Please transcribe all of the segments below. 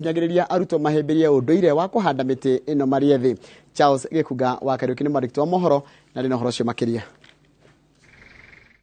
Nyagĩrĩria arutwo mahĩmbĩrie ũndũire wa kũhanda mĩtĩ ĩno marĩ ethĩ. Charles Gĩkunga wa Kariũki nĩ mwandĩki wa mohoro na rĩ na ũhoro ũcio makĩria.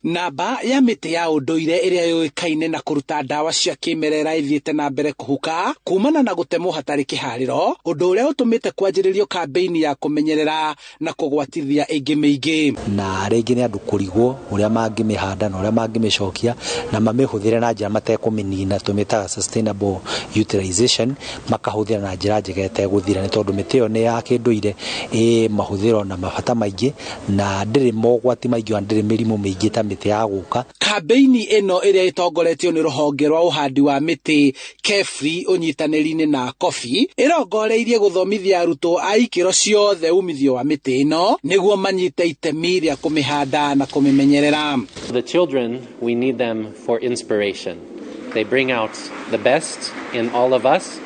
Namba ya mĩtĩ ya ũndũire ĩrĩa yũĩkaine na kũruta ndawa cia kĩmerera ĩthiĩte na mbere kũhuka kumana na gũtemwo hatarĩ kĩharĩro, ũndũ ũrĩa ũtũmĩte kwanjĩrĩrio kambĩini ya kũmenyerera na kũgwatithia ĩngĩ mĩingĩ. Na rĩngĩ nĩ andũ kũrigwo ũrĩa mangĩmĩhanda na ũrĩa mangĩmĩcokia na mamĩhũthĩre na njĩra matekũmĩnina, tũmĩtaga sustainable utilization, makahũthĩra na njĩra njega ĩtegũthira, nĩ tondũ mĩtĩ ĩyo nĩ ya kĩndũire, ĩ mahũthĩro na mabata maingĩ na ndĩrĩ mogwati maingĩ ona ndĩrĩ mĩrimũ mĩingĩ ta mĩtĩ ya gũka. Kambĩini ĩno ĩrĩa ĩtongoretio nĩ rũhonge rwa ũhandi wa mĩtĩ KEFRI ũnyitanĩri-inĩ na Kofi ĩrongoreirie gũthomithia arutwo a ikĩro ciothe umithio wa mĩtĩ ĩno nĩguo manyite itemi rĩa kũmĩhanda na kũmĩmenyerera. The children, we need them for inspiration. They bring out the best in all of us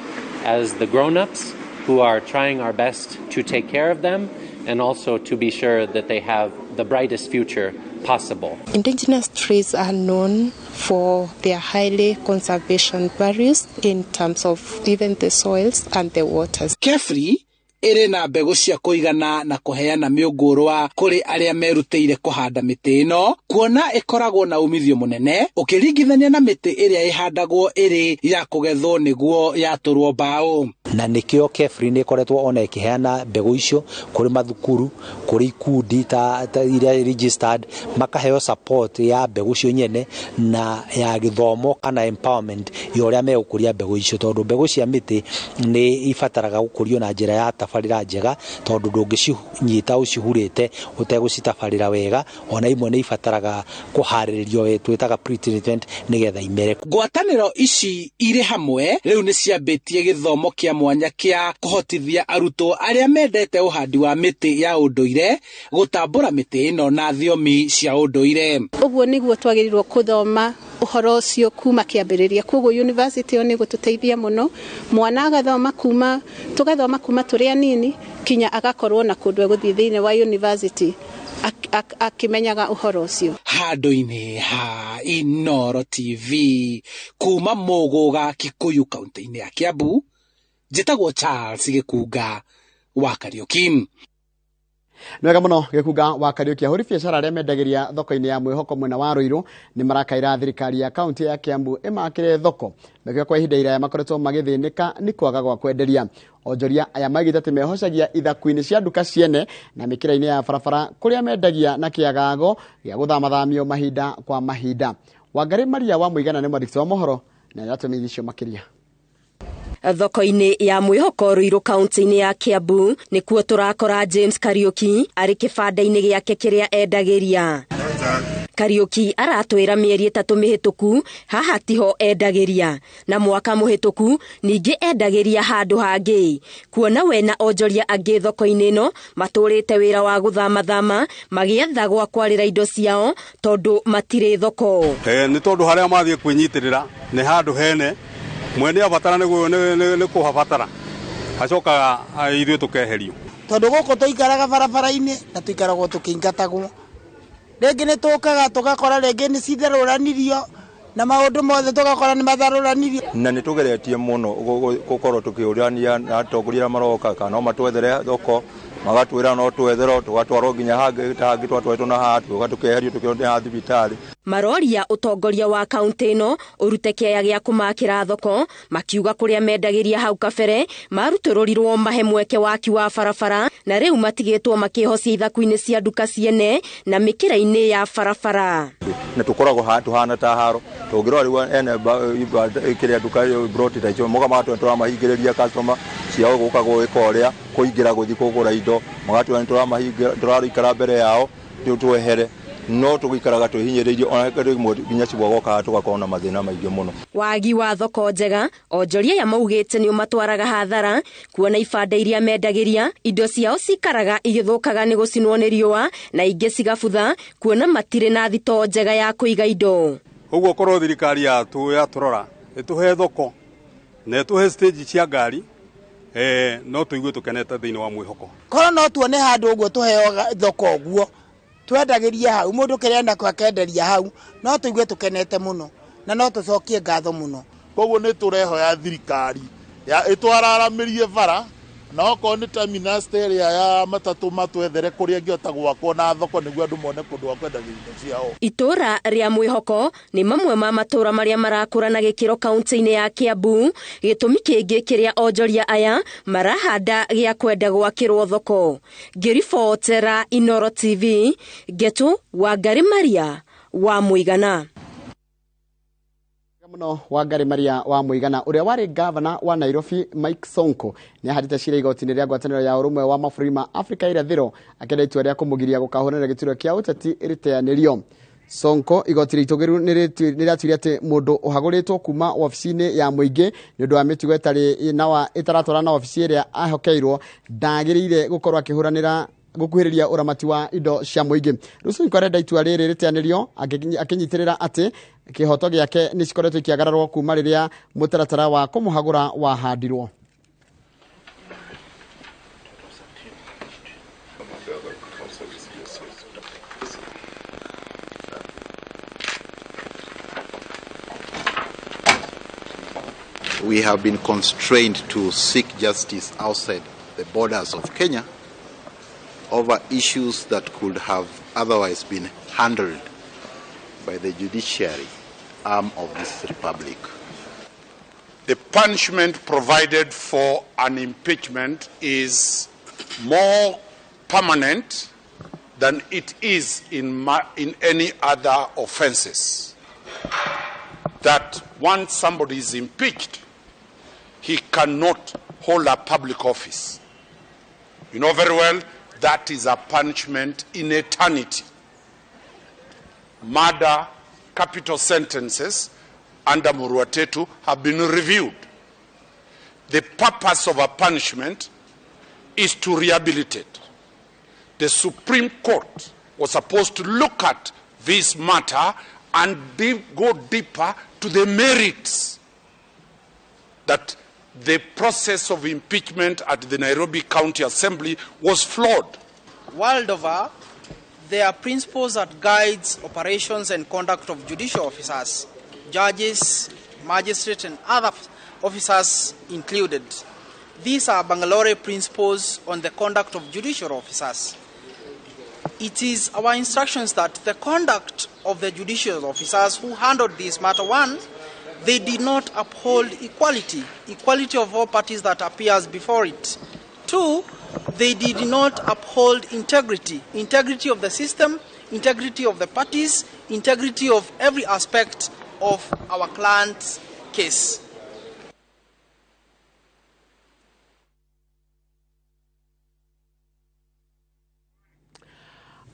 as the grown-ups who are trying our best to take care of them and also to be sure that they have the brightest future possible. Indigenous trees are known for their highly conservation values in terms of even the soils and the waters. KEFRI ĩrĩ na mbegũ cia kũigana na kũheana mĩũngũrwa kũrĩ arĩa merutĩire kũhanda mĩtĩ ĩno, kuona ĩkoragwo na umithio mũnene ũkĩringithania na mĩtĩ ĩrĩa ĩhandagwo ĩrĩ ya kũgethwo nĩguo yatũrwo mbaũ. Na nĩkĩo KEFRI nĩ ĩkoretwo ona ĩkĩheana mbegũ icio kũrĩ mathukuru, kũrĩ ikundi ta iria registered, makaheo support ya mbegũ icio nyene na ya gĩthomo kana empowerment ya ũrĩa megũkũria mbegũ icio, tondũ mbegũ cia mĩtĩ nĩ ibataraga gũkũrio na njĩra ya tabarĩra njega, tondũ ndũngĩcinyita ũcihurĩte ũtegũcitabarĩra wega. Ona imwe nĩ ibataraga kũharĩrĩrio, twĩtaga pre-treatment, nĩgetha imere. Ngwatanĩro ici irĩ hamwe rĩu nĩ ciambĩtie gĩthomo kĩa mwanya kĩa kũhotithia arutwo arĩa mendete ũhandi wa mĩtĩ ya ũndũire gũtambũra mĩtĩ ĩno na thiomi cia ũndũire. Ũguo nĩguo twagĩrĩirwo kũthoma ũhoro ũcio kuma kĩambĩrĩria. Koguo university ĩyo nĩ gũtũteithia mũno, mwana agathoma kuma, tũgathoma kuma tũrĩ anini kinya agakorwo na kũndũ egũthiĩ thĩinĩ wa university akĩmenyaga ũhoro ũcio. Handũ-inĩ ha Inooro TV kuma Mũgũga, Kikuyu, kaunti-inĩ ya Kiambu, njĩtagwo Charles Gĩkunga wa Kariũki. Nĩ wega mũno Gĩkunga wa Kariũki. Ahũri biacara arĩa mendagĩria thoko-inĩ ya Mwĩhoko mwena wa Ruiru nĩ marakaĩra thirikari ya kaunti ya Kiambu ĩmakĩre thoko, nakĩo kwa ihinda iraya makoretwo magĩthĩnĩka nĩ kwaga gwa kwenderia. Onjoria aya maigĩte atĩ mehocagia ithaku-inĩ cia nduka ciene na mĩkĩra-inĩ ya barabara kũrĩa mendagia na kĩagago gĩa gũthamathamio mahinda kwa mahinda. Wangarĩ Maria wa Mũigana nĩ mwandĩki wa mohoro na nĩaratũmĩire icio makĩria. Thoko-inĩ ya Mwĩhoko Ruiru kaunti-inĩ ya Kiambu nĩkuo tũrakora James Kariũki arĩ kĩbanda-inĩ gĩake kĩrĩa endagĩria. Kariũki aratwĩra mĩeri 3 mĩhĩtũku haha tiho endagĩria, na mwaka mũhĩtũku ningĩ endagĩria handũ hangĩ. Kuona we na onjoria angĩ thoko-inĩ ĩno matũrĩte wĩra wa gũthamathama magĩetha gwa kwarĩra indo ciao tondũ matirĩ thoko. Nĩ tondũ harĩa mathiĩ kwĩnyitĩrĩra nĩ handũ hene mwene abatara nĩ kũhabatara, acokaga ithuĩ tũkeherio. Tondũ gũkũ tũikaraga barabara-inĩ na tũikaragwo tũkĩingatagwo, rĩngĩ nĩ tũkaga tũgakora rĩngĩ nĩ citharũranirio na maũndũ mothe tũgakora nĩ matharũranirio. Na nĩ tũgeretie mũno gũkorwo tũkĩũrania na atongoria arĩa maroka kana no matwethere thoko, magatwĩra no twetherwo, tũgatwarwo nginya hangĩ ta hangĩ twatwaretwo na haha, tũgoka tũkeherio tũkĩrwo nĩ ha thibitarĩ. Maroria ũtongoria wa kaunti ĩno ũrute kĩaya gĩa kũmakĩra thoko, makiuga kũrĩa mendagĩria hau kabere marutũrũrirwo mahe mweke waki wa barabara na rĩu matigĩtwo makĩhocia ithaku-inĩ cia nduka ciene na mĩkĩra-inĩ ya barabara. Na tũkoragwo tũhana ta haro, tũngĩrora rĩu ene kĩrĩa nduka ĩyo broti ta icio moka magatwĩra tũramahingĩrĩria customer ciao gũka gwĩka ũrĩa kũingĩra gũthiĩ kũgũra indo, magatwĩra nĩ tũraikara mbere yao twehere, no tũgĩikaraga twĩhinyĩrĩirie ona rĩmwe nginya cibũ agoka tũgakorwo na mathĩna maingĩ mũno. Wagi wa thoko njega, onjoria aya maugĩte nĩ ũmatwaraga hathara kuona ibanda iria mendagĩria indo ciao cikaraga igĩthũkaga nĩ gũcinwo nĩ riũa na ingĩ cigabutha kuona matirĩ na thitoo njega ya kũiga indo. Ũguo korwo thirikari yatũrora ĩtũhe thoko na ĩtũhe stage cia ngari, no tũigue tũkenete thĩinĩ wa Mwĩhoko. Korwo no tuone handũ ũguo tũheo thoko ũguo twendagĩria hau, mũndũ kĩrĩa enda akenderia hau, no tũigue tũkenete mũno na no tũcokie ngatho mũno. Koguo nĩ tũrehoya thirikari Ya ĩtwararamirie bara na okorwo nĩ terminus ta ĩrĩa ya matatũ matwethere kũrĩa ĩngĩhota gwakwo na thoko nĩguo andũ mone kũndũ gwa kwendagia indo ciao. Itũra rĩa Mwĩhoko nĩ mamwe ma matũra marĩa marakũra na gĩkĩro kaunti-inĩ ya Kiambu, gĩtũmi kĩngĩ kĩrĩa onjoria aya marahanda gĩa kwenda gwakĩrwo thoko. Ngĩribotera Inooro TV, Ngetu Wangari Maria wa Mũigana. Muno Wangari Maria wa Mũigana. Ũrĩa warĩ gavana wa Nairobi Mike Sonko nĩ ahandĩte cira igoti-inĩ rĩa ngwatanĩro ya ũrũmwe wa mabũrũri ma Afrika irathĩro akĩenda itua rĩa kũmũgiria gũkahũranĩra gĩturwa kĩa ũteti rĩteanĩrio. Sonko igoti rĩitũgĩru nĩ rĩatuire atĩ mũndũ ũhagũrĩtwo kuma wabici-inĩ ya mũingĩ nĩ ũndũ wa mĩtugo ĩtaratwarana na wabici ĩrĩa ahokeirwo ndagĩrĩire gũkorwo akĩhũranĩra gũkuhĩrĩria ũramati wa indo cia mũingĩ. Rĩu Sonko arenda itua rĩrĩ rĩteanĩrio akĩnyitĩrĩra atĩ kĩhoto gĩake nĩ cikoretwo ikĩagararwo kuma rĩrĩa mũtaratara wa kũmũhagũra wahandirwo. We have been constrained to seek justice outside the borders of Kenya over issues that could have otherwise been handled by the judiciary arm of this republic. The punishment provided for an impeachment is more permanent than it is in any other offenses. That once somebody is impeached, he cannot hold a public office. You know very well that is a punishment in eternity. Murder, capital sentences under Muruatetu have been reviewed. The purpose of a punishment is to rehabilitate. The Supreme Court was supposed to look at this matter and go deeper to the merits that the process of impeachment at the Nairobi County Assembly was flawed. World over, there are principles that guides operations and conduct of judicial officers, judges, magistrates, and other officers included. These are Bangalore principles on the conduct of judicial officers. It is our instructions that the conduct of the judicial officers who handled this matter, one, they did not uphold equality, equality of all parties that appears before it. Two, they did not uphold integrity, integrity of the system, integrity of the parties, integrity of every aspect of our client's case.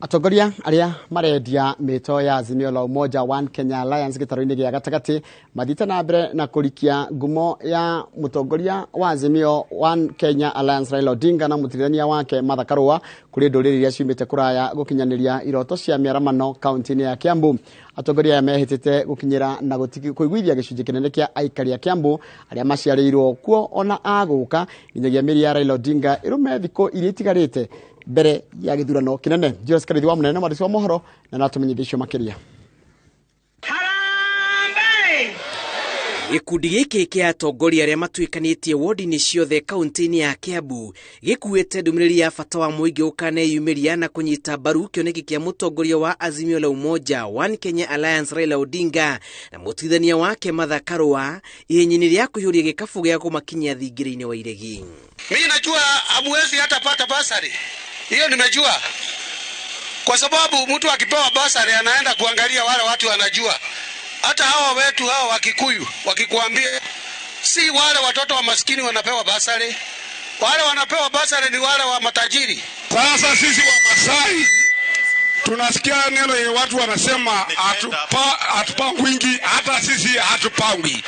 Atongoria aria marendia mĩto ya Azimio la Umoja One Kenya Alliance gĩtarũ-inĩ gĩa gatagatĩ mathiĩte na mbere na kũrikia ngumo ya mũtongoria wa Azimio One Kenya Alliance Raila Odinga na mũtirithania wake Martha Karua kũrĩ ndũrĩrĩ iria ciumĩte kũraya gũkinyanĩria iroto cia mĩaramano kaunti-inĩ ya Kiambu. Atongoria aya mehĩtĩte gũkinyĩra na kũiguithia gĩcunjĩ kĩnene kĩa aikari a Kiambu arĩa maciarĩirwo kuo ona agũka nginyagia mĩri ya Raila Odinga ĩrũme thikũ iria itigarĩte mbere ya gĩthurano kĩnene. Julius Karithi wa Mũnene mwandĩki wa mohoro na natũmenyithia makĩria. Gĩkundi gĩkĩ kĩa atongoria arĩa matuĩkanĩtie wodi-inĩ ciothe kaunti-inĩ ya Kiambu gĩkuĩte ndũmĩrĩri ya bata wa mũingĩ ũkaneyumĩria na kũnyita mbaru kĩoneki kĩa mũtongoria wa Azimio la Umoja One Kenya Alliance Raila Odinga na mũtuithania wake Martha Karua ihenya-inĩ rĩa kũihũria gĩkabũ gĩa kũmakinyia thingira-inĩ wa iregi. Mimi najua hamuwezi hata pata basari. Hiyo nimejua. Kwa sababu mtu akipewa basari anaenda kuangalia wale watu wanajua. Hata hawa wetu hawa Wakikuyu wakikuambia si wale watoto wa maskini wanapewa basari. Wale wanapewa basari ni wale wa matajiri. Sasa sisi wa Masai tunasikia neno yenye watu wanasema hatupangwi, hata sisi hatupangwi.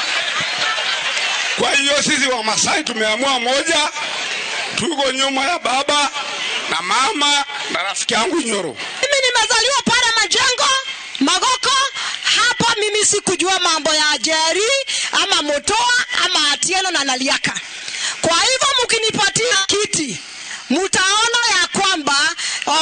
Kwa hiyo sisi wa Masai tumeamua moja, tuko nyuma ya baba na mama na rafiki yangu Nyoro. Mimi nimezaliwa pale Majengo, Magoko. Hapa mimi sikujua mambo ya Jerry ama Motoa ama Atieno na Naliaka. Kwa hivyo mkinipatia kiti, mtaona ya kwamba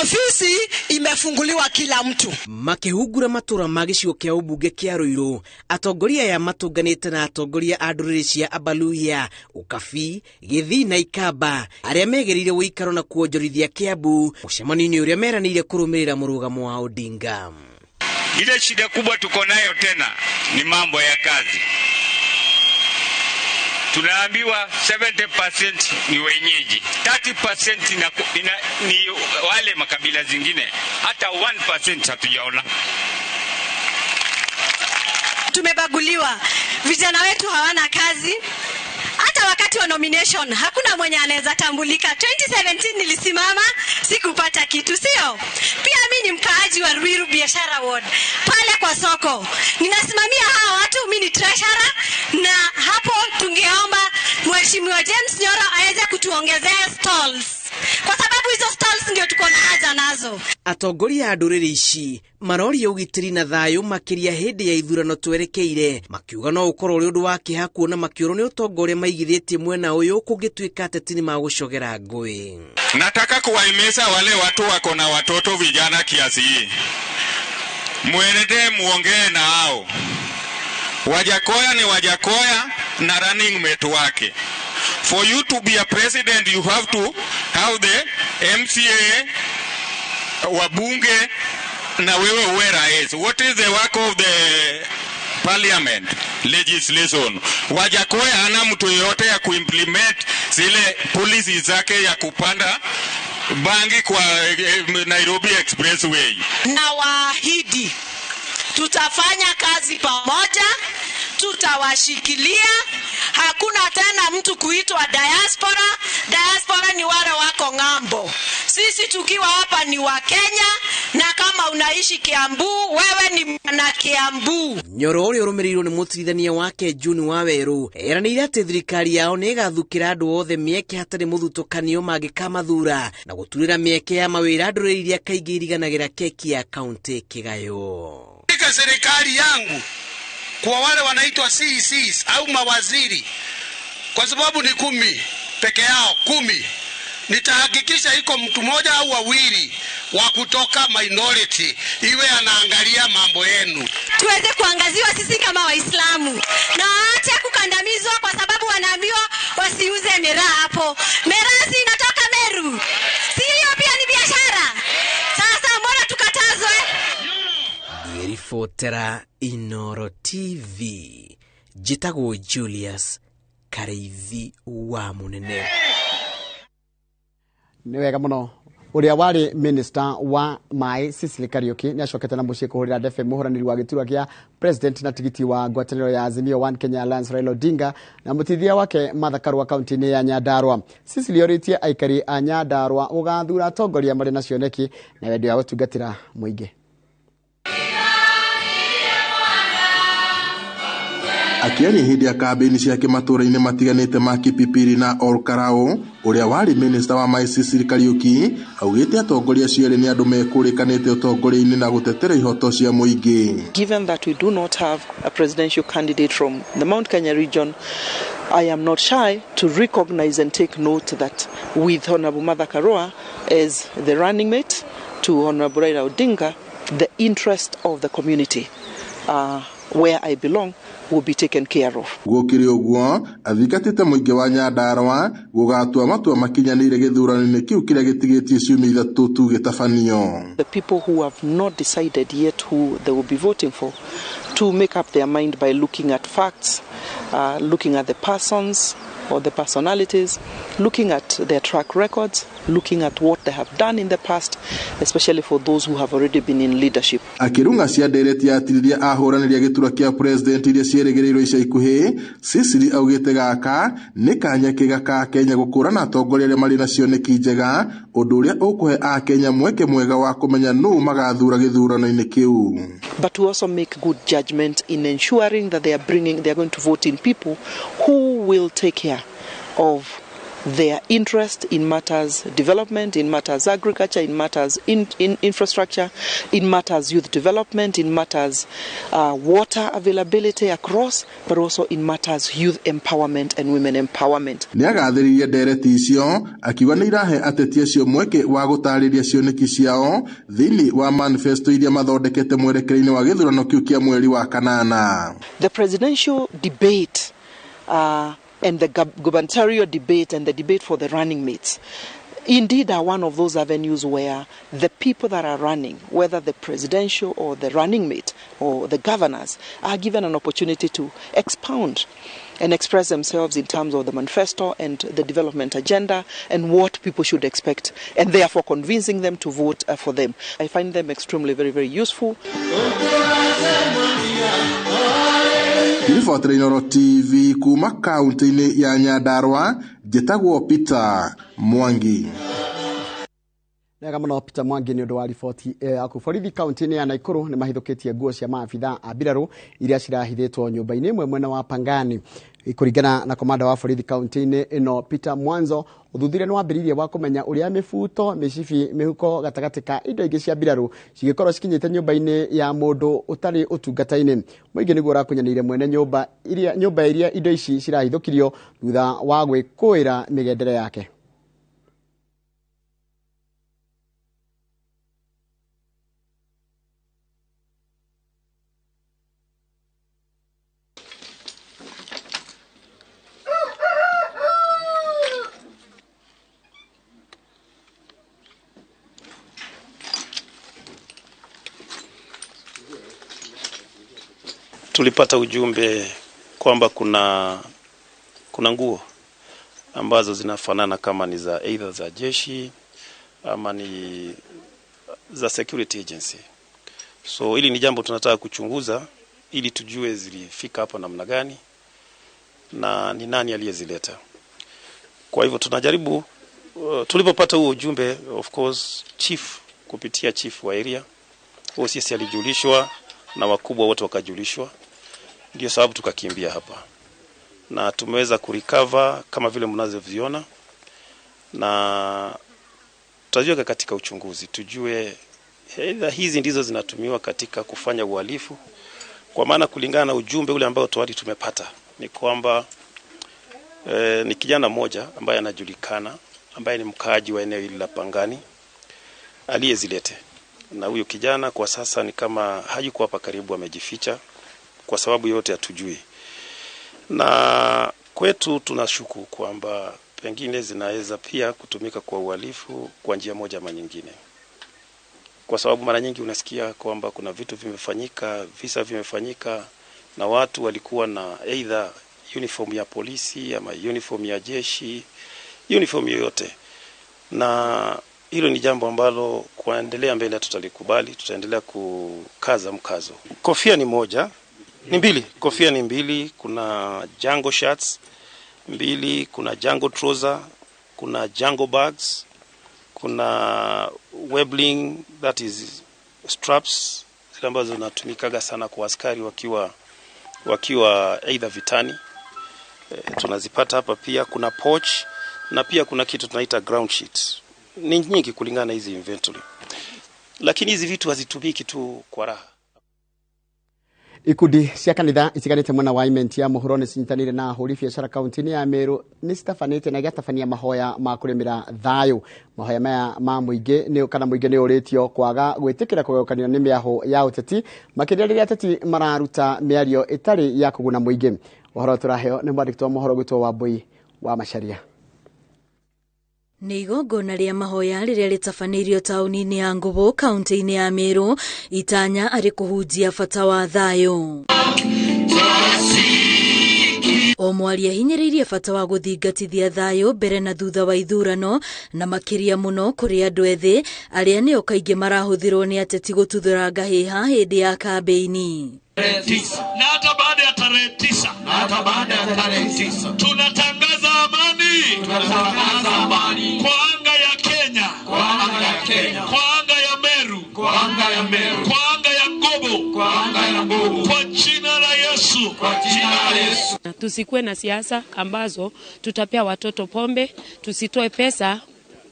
ofisi ime Imefunguliwa kila mtu. Makĩhungura matũra ma gĩcigo kĩa ũmbunge kĩa Ruiru, atongoria aya matũnganĩte na atongoria a ndũrĩrĩ cia Abaluhya, Ũkabi, Gĩthii na Ikamba arĩa megereire ũikaro na kuonjorithia Kiambu mũcemanio-inĩ ũrĩa meranĩire kũrũmĩrĩra mũrũgamo wa Odinga. Ile shida kubwa tuko nayo tena ni mambo ya kazi. Tunaambiwa 70% ni wenyeji, 30% ni wale makabila zingine, hata 1% hatujaona. Tumebaguliwa, vijana wetu hawana kazi. Hata wakati wa nomination hakuna mwenye anaweza tambulika. 2017 nilisimama sikupata kitu, sio? Pia mimi ni mkaaji wa Ruiru Biashara Ward pale kwa soko, ninasimamia hawa watu, mimi ni treasurer, na hapo tungeomba Mheshimiwa James Nyoro aweze kutuongezea stalls, kwa sababu hizo stalls ndio tuko na haja nazo. Atongoria a ndũrĩrĩ ici maroria ũgitĩri na thayũ makĩria hĩndĩ ya ithurano twerekeire, makiuga no ũkorwo ũrĩ ũndũ wa kĩeha kuona makĩũrwo nĩ ũtonga ũrĩa maigithĩtie mwena ũyũ kũngĩtuĩka ateti nĩmagũcogera ngũĩ. Nataka kuwahimiza wale watu wako na watoto vijana kiasi hii, mwende muongee na hao. Wajakoya ni Wajakoya na running mate wake. For you to be a president you have to have the MCA, wabunge na wewe uwe rais. What is the work of the parliament? Legislation. Wajakoya hana mtu yoyote ya kuimplement zile policies zake ya kupanda bangi kwa Nairobi Expressway. Na waahidi tutafanya kazi pamoja, tutawashikilia. Hakuna tena mtu kuitwa diaspora. Diaspora ni wale wako ng'ambo. Sisi tukiwa hapa ni wa Kenya, na kama unaishi Kiambu, wewe ni mwana Kiambu. Nyoro ũrĩa ũrũmĩrĩirwo nĩ mũtirithania wake June Waweru eranĩire atĩ thirikari yao nĩ ĩgathukĩra andũ othe mĩeke hatarĩ mũthutũkanio mangĩkamathura na gũturĩra mĩeke ya mawĩra ndũrĩrĩ iria kaingĩ iriganagĩra keki ya kaunti kĩgayo. Katika serikali yangu kwa wale wanaitwa CECs au mawaziri, kwa sababu ni 10 peke yao, 10, nitahakikisha iko mtu mmoja au wawili wa kutoka minority iwe anaangalia mambo yenu. Tuweze kuangaziwa sisi kama Waislamu na waache kukandamizwa, kwa sababu wanaambiwa wasiuze miraa hapo. Miraa si inatoka Meru, si hiyo pia ni biashara? Sasa mbona tukatazwe? Ngĩribotera Inoro TV, njĩtagwo Julius Kareithi wa Munene. Nĩ wega mũno. Ũrĩa warĩ minister wa maĩ Cecily Kariuki nĩ acokete na mũciĩ kũhũrĩra ndebe mũhũranĩri wa gĩturwa kĩa president na tigiti wa ngwatanĩro ya Azimio One Kenya Alliance Raila Odinga na mũtithia wake Martha Karua kaunti-inĩ ya Nyandarua. Cecily orĩtie aikari a Nyandarua gũgathura atongoria marĩ na cioneki na wendi wa gũtungatĩra mũingĩ. Akĩaria hĩndĩ ya kambĩini ciake matũũra-inĩ matiganĩte ma Kipipiri na Olkarau, ũrĩa warĩ minista wa maĩ Cecily Kariuki augĩte atongoria acio erĩ nĩ andũ mekũrĩkanĩte ũtongoria-inĩ na gũtetera ihoto cia mũingĩ. Given that we do not have a presidential candidate from the Mount Kenya region, I am not shy to recognize and take note that with Honorable Martha Karua as the running mate to Honorable Raila Odinga, the interest of the community where I belong will be taken care of. Gũkĩrĩ ũguo, athingatĩte mũingĩ wa Nyandarua gũgatua matua makinyanĩire gĩthurano-inĩ kĩu kĩrĩa gĩtigĩtie ciumia 3 tu gĩtabanio. The people who have not decided yet who they will be voting for to make up their mind by looking at facts, looking at the persons or the personalities, looking at their track records, looking at what they have done in the past, especially for those who have already been in leadership. Akĩrunga cia ndereti ya atirithia ahũranĩri a gĩturwa kĩa president iria ciĩrĩgĩrĩirwo ica ikuhĩ, Cecily augĩte gaka nĩ kanya kega ka Kenya gũkũrana atongoria arĩa marĩ na cioneki njega, ũndũ ũrĩa ũkũhe akenya mweke mwega wa kũmenya nũũ magathura gĩthurano-inĩ kĩu. But to also make good judgment in ensuring that they are going to vote in people who will take care of their interest in matters development, in matters agriculture, in matters in infrastructure, in matters youth development, in matters water availability across, but also in matters youth empowerment and women empowerment. Nĩagathĩrĩirie ndereti icio akiuga nĩ irahe ateti acio mweke wa gũtarĩria cioneki ciao thĩinĩ wa manifesto iria mathondekete mwerekera-inĩ wa gĩthurano kĩu kĩa mweri wa kanana. The presidential debate and the gubernatorial debate and the debate for the running mates indeed are one of those avenues where the people that are running, whether the presidential or the running mate or the governors, are given an opportunity to expound and express themselves in terms of the manifesto and the development agenda and what people should expect, and therefore convincing them to vote for them. I find them extremely very, very useful. Ngĩribotera Inooro TV kuma kaunti-inĩ ya Nyandarua, njĩtagwo Peter Mwangi. Wega mũno Peter Mwangi nĩ ũndũ wa riboti yaku. Borithi kaunti-inĩ ya Naikuru nĩ mahithũkĩtie nguo cia maabitha a mbirarũ iria cirahithĩtwo nyũmba-inĩ ĩmwe mwena wa Pangani. Kũringana na komanda wa borithi kaunti-inĩ ĩno Peter Mwanzo, ũthuthuria nĩ wambĩrĩirie wa kũmenya ũrĩa mĩbuto, mĩcibi, mĩhuko gatagatĩ ka indo ingĩ cia mbirarũ cigĩkorwo cikinyĩte nyũmba-inĩ ya mũndũ ũtarĩ ũtungata-inĩ. Mũingĩ nĩguo ũrakunyanĩire mwene nyũmba iria indo ici cirahithũkirio thutha wa gwĩkũĩra mĩgendere yake. Tulipata ujumbe kwamba kuna nguo ambazo zinafanana kama ni za either za jeshi ama ni za security agency. So hili ni jambo tunataka kuchunguza ili tujue zilifika hapa namna gani na ni nani aliyezileta. Kwa hivyo tunajaribu, tulipopata huo ujumbe, of course chief, kupitia chief wa area, OCS alijulishwa na wakubwa wote wakajulishwa. Ndio sababu tukakimbia hapa. Na tumeweza kurecover kama vile mnazoviona, na tutajiweka katika uchunguzi tujue hizi ndizo zinatumiwa katika kufanya uhalifu. Kwa maana kulingana na ujumbe ule ambao tayari tumepata ni kwamba ni kijana mmoja ambaye anajulikana, ambaye ni mkaaji wa eneo hili la Pangani aliyezilete. Na huyo kijana kwa sasa ni kama hayuko hapa karibu, amejificha kwa sababu yote hatujui. Na kwetu tunashuku kwamba pengine zinaweza pia kutumika kwa uhalifu kwa njia moja ama nyingine. Kwa sababu mara nyingi unasikia kwamba kuna vitu vimefanyika, visa vimefanyika na watu walikuwa na either uniform ya polisi ama uniform ya jeshi, uniform yoyote. Na hilo ni jambo ambalo kuendelea mbele tutalikubali, tutaendelea kukaza mkazo. Kofia ni moja, ni mbili, kofia ni mbili, kuna jungle shirts mbili, kuna jungle trouser, kuna jungle bags, kuna webling, that is straps zile ambazo zinatumikaga sana kwa askari wakiwa either vitani. Tunazipata hapa pia. Kuna pouch na pia kuna kitu tunaita ground sheet. Ni nyingi kulingana na hizi inventory. Lakini hizi vitu hazitumiki tu kwa raha. Ikundi cia kanitha itiganite mwena wa Imenti ya muhuro ni cinyitanire na ahuri biacara kaunti-ini ya Meru ni citabanite na igatabania mahoya ma kurimira thayu. Mahoya maya ma muingi ni kana muingi ni uritio kwaga gwitikira kugayokanio ni miaho ya uteti makiria riria ateti mararuta miario itari ya kuguna muingi. Uhoro turaheo ni mwandĩki wa mohoro gwitwo Wambui wa Macharia. Nĩ igongona rĩa mahoya rĩrĩa rĩtabanĩirio taũni-inĩ ya Ngũbũ kaunti-inĩ ya Meru, itanya arĩ kũhunjia bata wa thayũ. O mwaria ahinyĩrĩirie bata wa gũthingatithia thayũ mbere na thutha wa ithurano, na makĩria mũno kũrĩ andũ ethĩ arĩa nĩo kaingĩ marahũthĩrwo nĩ ateti gũtuthũra ngahĩha hĩndĩ ya kambĩini. Na hata baada ya tarehe 9 tunatangaza amani, tunatangaza amani kwa anga ya Kenya, kwa anga ya Kenya, kwa anga ya Meru, kwa anga ya Meru, kwa anga ya Ngobo, kwa anga ya Ngobo, kwa jina la Yesu, kwa jina la Yesu. Tusikuwe na siasa ambazo tutapea watoto pombe, tusitoe pesa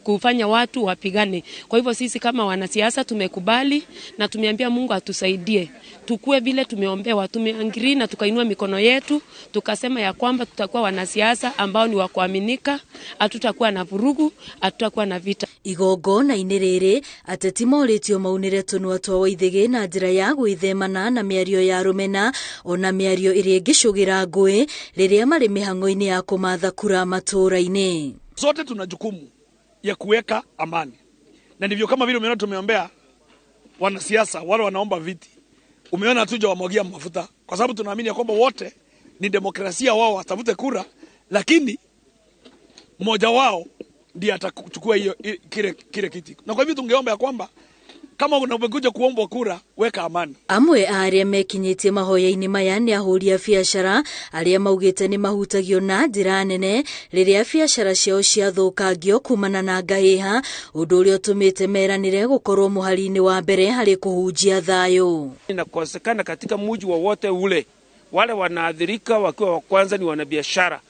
kufanya watu wapigane. Kwa hivyo sisi kama wanasiasa tumekubali na tumeambia Mungu atusaidie. Tukue vile tumeombewa, tumeangiri na tukainua mikono yetu, tukasema ya kwamba tutakuwa wanasiasa ambao ni wa kuaminika, hatutakuwa na vurugu, hatutakuwa na vita. Igongona-inĩ rĩrĩ ateti morĩtio maunĩre tũnua twa Waithĩgĩ na njĩra ya gwĩthemana na mĩario ya rũmena ona mĩario ĩrĩa ĩngĩcũgĩra ngũĩ rĩrĩa marĩ mĩhang'o-inĩ ya kũmatha kura matũũra-inĩ. Sote tuna jukumu ya kuweka amani, na ndivyo kama vile umeona tumeombea wanasiasa wale wanaomba viti, umeona hatuja wamwagia mafuta, kwa sababu tunaamini ya kwamba wote ni demokrasia, wao watafute kura, lakini mmoja wao ndiye atachukua hiyo kile kiti. Na kwa hivyo tungeomba ya kwamba kama unapokuja kuomba kura, weka amani. Amwe a arĩa mekinyĩtie mahoya-inĩ maya nĩ ahũri a biacara arĩa maugĩte nĩ mahutagio na njĩra nene rĩrĩa biacara ciao ciathũkangio kumana na ngahĩha, ũndũ ũrĩa ũtũmĩte meranĩre gũkorwo mũhari-inĩ wa mbere harĩ kũhunjia thayũ. Inakosekana katika mji wowote ule, wale wanaathirika wakiwa wa kwanza ni wanabiashara,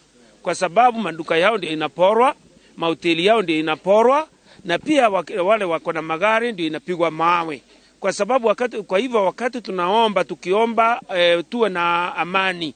kwa sababu maduka yao ndio inaporwa, mahoteli yao ndio inaporwa, na pia wale wako na magari ndio inapigwa mawe. Kwa sababu kwa hivyo wakati tunaomba, tukiomba tuwe na amani.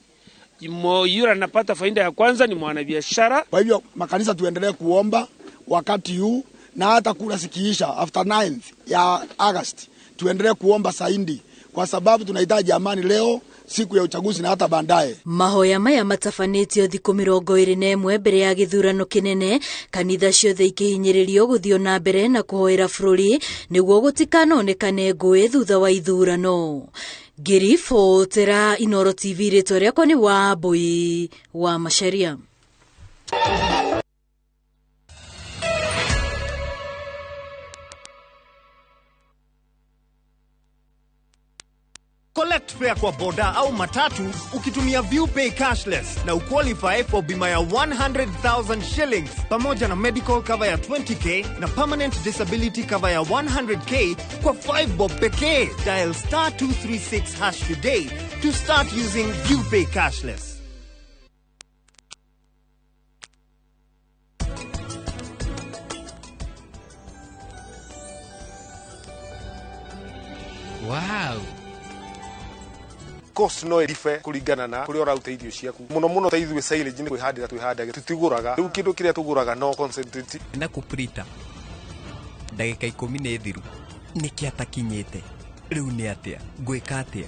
Yule anapata faida ya kwanza ni mwanabiashara. Kwa hivyo makanisa tuendelee kuomba wakati huu, na hata kura sikiisha after 9th ya August tuendelee kuomba saindi, kwa sababu tunahitaji amani leo siku ya uchaguzi na hata baadaye. Mahoya maya matabanĩtio thikũ 21 mbere ya gĩthurano kĩnene, kanitha ciothe ikĩhinyĩrĩrio gũthiĩ na mbere na kũhoera bũrũri nĩguo gũtikanonekane ngũĩ thutha wa ithurano. Ngĩribotera Inooro TV, rĩtwa rĩakwa nĩ Wambui wa Macharia. Collect fare kwa boda au matatu ukitumia ViewPay cashless na uqualify for bima ya 100,000 shillings pamoja na medical cover ya 20k na permanent disability cover ya 100k kwa 5 bob pekee. Dial star 236 hash today to start using ViewPay cashless. Wow. Cost no iribe kuringana na kuria ũraruta irio ciaku muno muno ta ithuĩ silage nĩ kwĩhandĩra twĩhandagĩra tutigũraga rĩu kĩndũ kĩrĩa tũgũraga no concentrate na kũprita ndagĩka 10 nĩ thiru nĩkĩ atakinyĩte rĩu nĩ atĩa ngwĩka atĩa.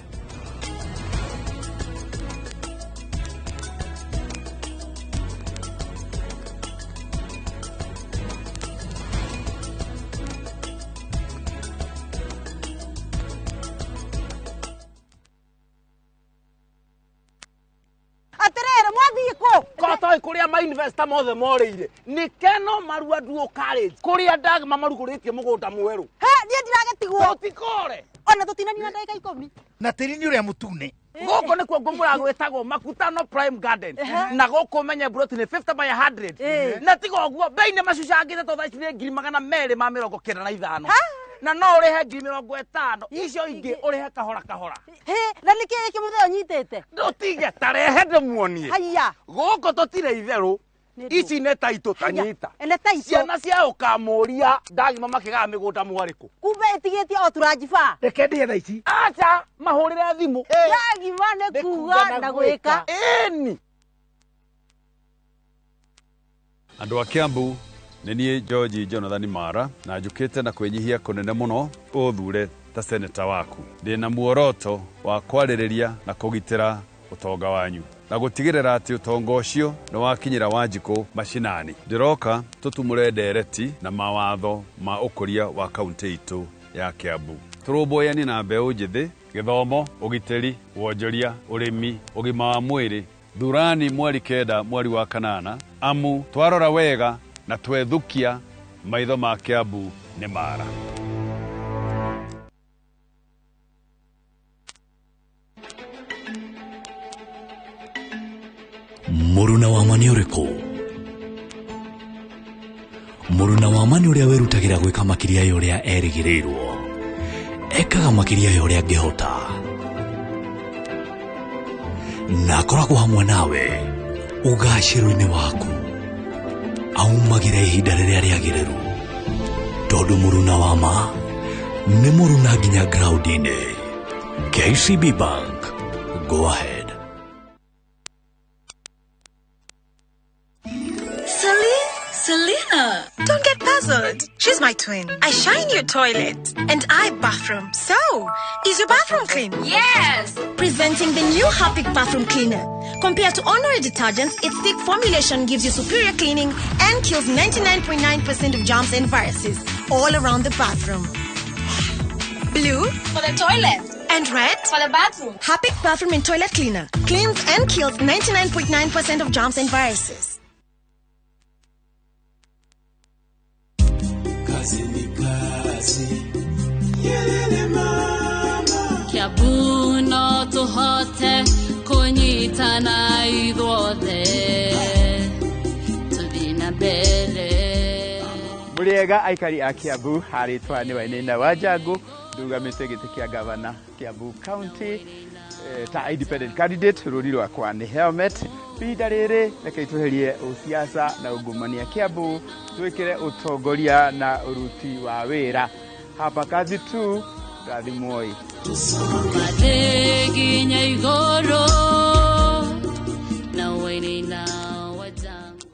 Kuria ma investor mothe moreire ni keno marua duo college kuria ndagma maruguritie mugunda mweru he nie ndiragetigwo tutikore ona tutinanina ndagika 10 na tiri ni uria mutune guku nikuo ngumura gwitagwo Makutano Prime Garden na guku menye broti ni 50 by 100 na tiga uguo bei ni macucangite to thaa ici ni 295 na no urihe 50,000 icio ingi urihe kahora kahora. He na niki giki muthee unyitite ndutige tarehe ndimuonie. Haiya guku tutire itheru ici nĩ taitũ tanyita ene taitũ ciana cia ũkamũria ndagima makĩgaa mĩgũnda mwarĩkũ kumbe ĩtigĩtie o turanjiba reke ndĩe thaa ici acha mahũrĩre thimũ ndagima nĩ kuga na gwĩka ĩni. Andũ a Kiambu nĩ niĩ George Jonathan Mara na njũkĩte na kwĩnyihia kũnene mũno ũthure ta seneta waku. Ndĩna muoroto wa kwarĩrĩria na kũgitĩra ũtonga wanyu na gũtigĩrĩra atĩ ũtonga ũcio nĩ wakinyĩra Wanjikũ macinani. Ndĩroka tũtumũre ndereti na mawatho ma ũkũria wa kaunti itũ ya Kiambu. Tũrũmbũyanie na mbeũ njĩthĩ, gĩthomo, ũgitĩri, wonjoria, ũrĩmi, ũgima wa mwĩrĩ. Thurani mweri 9 mweri wa 8 amu twarora wega na twethukia maitho ma Kiambu nĩ mara. Mũruna wa ma nĩ ũrĩkũ? Mũruna wa ma nĩ ũrĩa wĩrutagĩra gwĩka makĩria ya ũrĩa erĩgĩrĩirwo. Ekaga makĩria ya ũrĩa angĩhota. Na akoragwo hamwe nawe ũgacĩru-inĩ waku. Aumagĩra ihinda rĩrĩa rĩagĩrĩru, tondũ mũruna wa ma nĩ mũruna nginya ground-inĩ. KCB Bank, go ahead. Celine? Selena! Don't get puzzled. She's my twin. I shine your toilet and I bathroom. So, is your bathroom clean? Yes! Presenting the new Harpic bathroom cleaner. Compared to ordinary detergents, its thick formulation gives you superior cleaning and kills 99.9% of germs and viruses all around the bathroom. Blue for the toilet and red for the bathroom. Harpic bathroom and toilet cleaner cleans and kills 99.9% of germs and viruses. Kazi ni kazi. Yelele mama. Kiambu no tũhote kũnyitana ithuothe tũthiĩ na mbere. Mũrĩega aikari a Kiambu, harĩtwa nĩ Wainaina wa Njangu, ndugamĩte gĩtĩ kĩa gavana Kiambu County ta independent candidate. Rũri rwakwa nĩ helmet. Ihinda rĩrĩ reke tweherie ũsiasa na ungumania Kiambu, twĩkĩre ũtongoria na ũruti wa wĩra. Hapa kazi tu, rathimwoi. Mathĩ nginya igũrũ na Wainaina wa Njangu.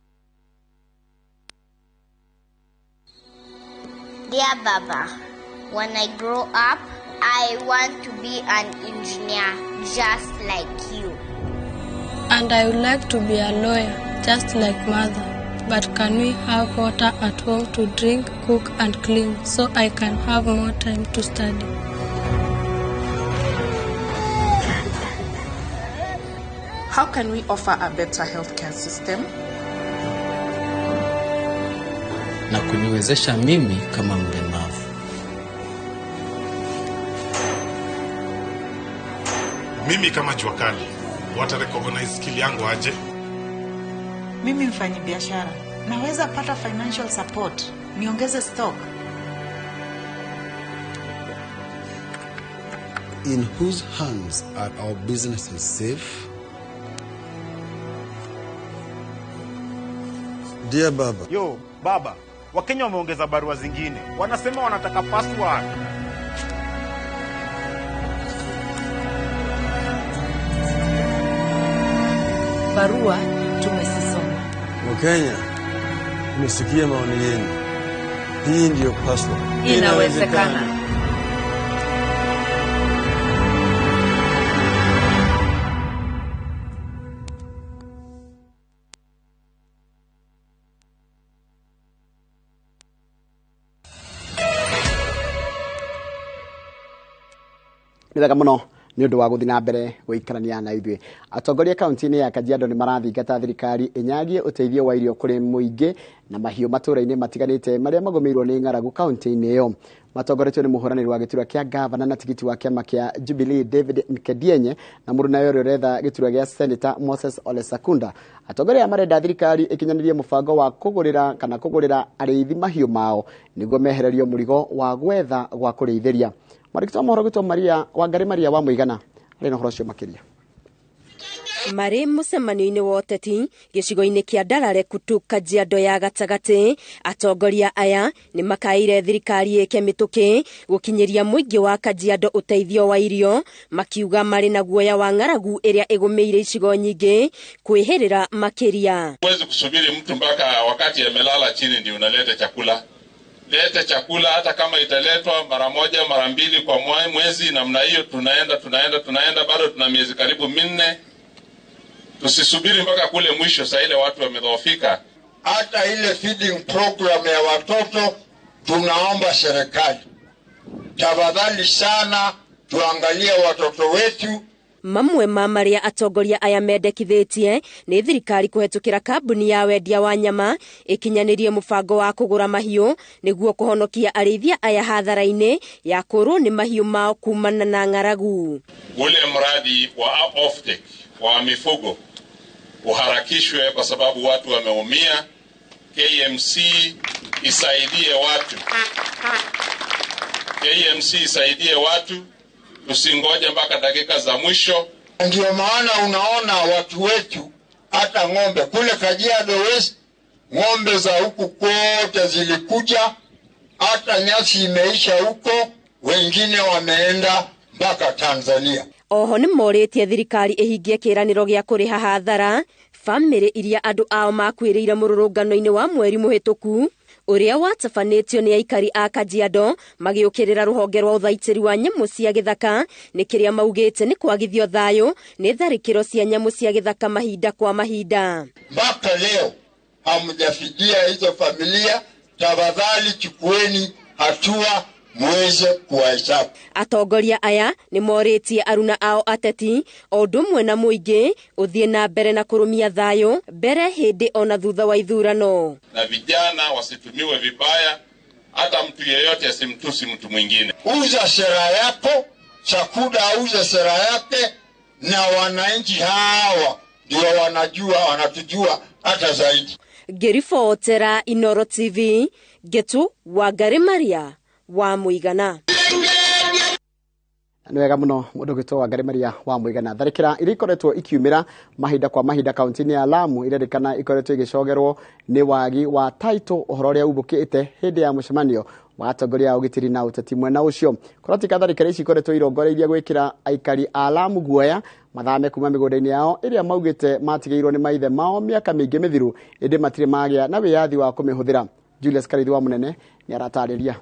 Dear Baba, when I grow up, I want to be an engineer just like you. And I would like to be a lawyer just like mother. But can we have water at home to drink, cook and clean so I can have more time to study? How can we offer a better healthcare system? Na kuniwezesha mimi kama mlemavu. Mimi kama jua kali, wata recognize skill yangu aje? Mimi mfanyi biashara, naweza pata financial support, niongeze stock. In whose hands are our businesses safe? Dear Baba. Yo, Baba, Wakenya wameongeza barua zingine. Wanasema wanataka password. Barua tumesisoma. Wakenya, tumesikia maoni yenu. Hii ndiyo password. Inawezekana. Nĩ wega mũno nĩ ũndũ wa gũthiĩ na mbere gũikarania na ithuĩ. Atongoria kaunti-inĩ ya Kajiado nĩ marathingata thirikari ĩnyagie ũteithio wa irio kũrĩ mũingĩ na mahiũ matũũra-inĩ matiganĩte marĩa magũmĩirwo nĩ ng'aragu kaunti-inĩ ĩyo. Matongoretio nĩ mũhũranĩri wa gĩturwa kĩa gavana na tigiti wa kĩama kĩa Jubilee David Nkedienye na mũrunawe ũrĩa ũretha gĩturwa gĩa Senator Moses Ole Sakunda. Atongoria aya marenda thirikari ĩkinyanĩrie mũbango wa kũgũrĩra kana kũgũrĩra arĩithi mahiũ mao nĩguo mehererio mũrigo wa gwetha gwa kũrĩithĩria. Mwandĩki wa mohoro gwĩtwo Maria Wangari Maria wa Mũigana arĩ na ũhoro ũcio makĩria. Marĩ mũcemanio-inĩ wa ũteti gĩcigo-inĩ kĩa Ndarare Kutu Kajiado ya gatagatĩ, atongoria aya nĩ makaĩire thirikari ĩke mĩtũkĩ gũkinyĩria mũingĩ wa Kajiado ũteithio wa irio, makiuga marĩ na guoya wa ng'aragu ĩrĩa ĩgũmĩire icigo nyingĩ kwĩhĩrĩra makĩria. Huwezi kusubiri mtu mpaka wakati amelala chini ndio unaleta chakula. Lete chakula hata kama italetwa mara moja mara mbili kwa mwezi namna hiyo, tunaenda bado tuna miezi karibu 4. Tusisubiri mpaka kule mwisho saa ile watu wamedhoofika. Hata ile feeding program ya watoto tunaomba serikali tafadhali sana tuangalie watoto wetu. Mamwe ma marĩa atongoria aya mendekithĩtie nĩ thirikari kũhetũkĩra kambuni ya wendia wa nyama ĩkinyanĩrie mũbango wa kũgũra mahiũ nĩguo kũhonokia arĩithia aya hathara-inĩ ya kũrwo nĩ mahiũ mao kumana na ng'aragu. Ule mradi wa offtake wa mifugo uharakishwe kwa sababu watu wameumia. KMC isaidie watu. KMC isaidie watu. Tusingoje mpaka dakika za mwisho. Ndio maana unaona watu wetu hata ng'ombe kule Kajiado West, ng'ombe za huku kote zilikuja, hata nyasi imeisha huko, wengine wameenda mpaka Tanzania. Oho nĩ morĩtie thirikari ĩhingie kĩĩranĩro gĩa kũrĩha hathara bamĩrĩ iria andũ ao makuĩrĩire mũrũrũngano-inĩ wa mweri mũhĩtũku ũrĩa watabanĩtio nĩ aikari a Kajiado magĩũkĩrĩra rũhonge rwa ũthaitĩri wa nyamũ cia gĩthaka nĩ kĩrĩa maugĩte nĩ kwagithio thayũ nĩ tharĩkĩro cia nyamũ cia gĩthaka mahinda kwa mahinda. Mpaka leo hamjafikia hizo familia, tafadhali chukueni hatua muweze kuwahesabu. Atongoria aya nĩ morĩtie aruna ao ateti o ũndũ ũmwe na mũingĩ ũthiĩ na mbere na kũrũmia thayũ mbere hĩndĩ ona thutha wa ithurano. Na vijana wasitumiwe vibaya, hata mtu yeyote asimtusi mtu mwingine. Uza sera yako, Sakuda auze sera yake, na wananchi hawa ndio wanajua, wanatujua hata zaidi. Ngĩribotera Inoro TV, Ngetu Wangari Maria wa Mũigana. Nĩ wega mũno mũndũ ũgwĩtwo Wangari Maria wa Mũigana. Tharĩkĩra iria ikoretwo ikiumĩra mahinda kwa mahinda kaunti-inĩ ya Lamu irerĩkana ikoretwo igĩcogerwo nĩ wagi wa title, ũhoro ũrĩa umbũkĩte hĩndĩ ya mũcemanio wa atongoria a ũgitĩri na ũteti mwena ũcio. Kũratika tharĩkĩra ici ikoretwo irongoreirie gwĩkĩra aikari a Lamu guoya mathame kuma mĩgũnda-inĩ yao ĩrĩa maugĩte matigĩirwo nĩ maithe mao mĩaka mĩingĩ mĩthiru, ĩndĩ matirĩ magĩa na wĩyathi wa kũmĩhũthĩra. Julius Karithi wa Mũnene nĩ aratarĩria.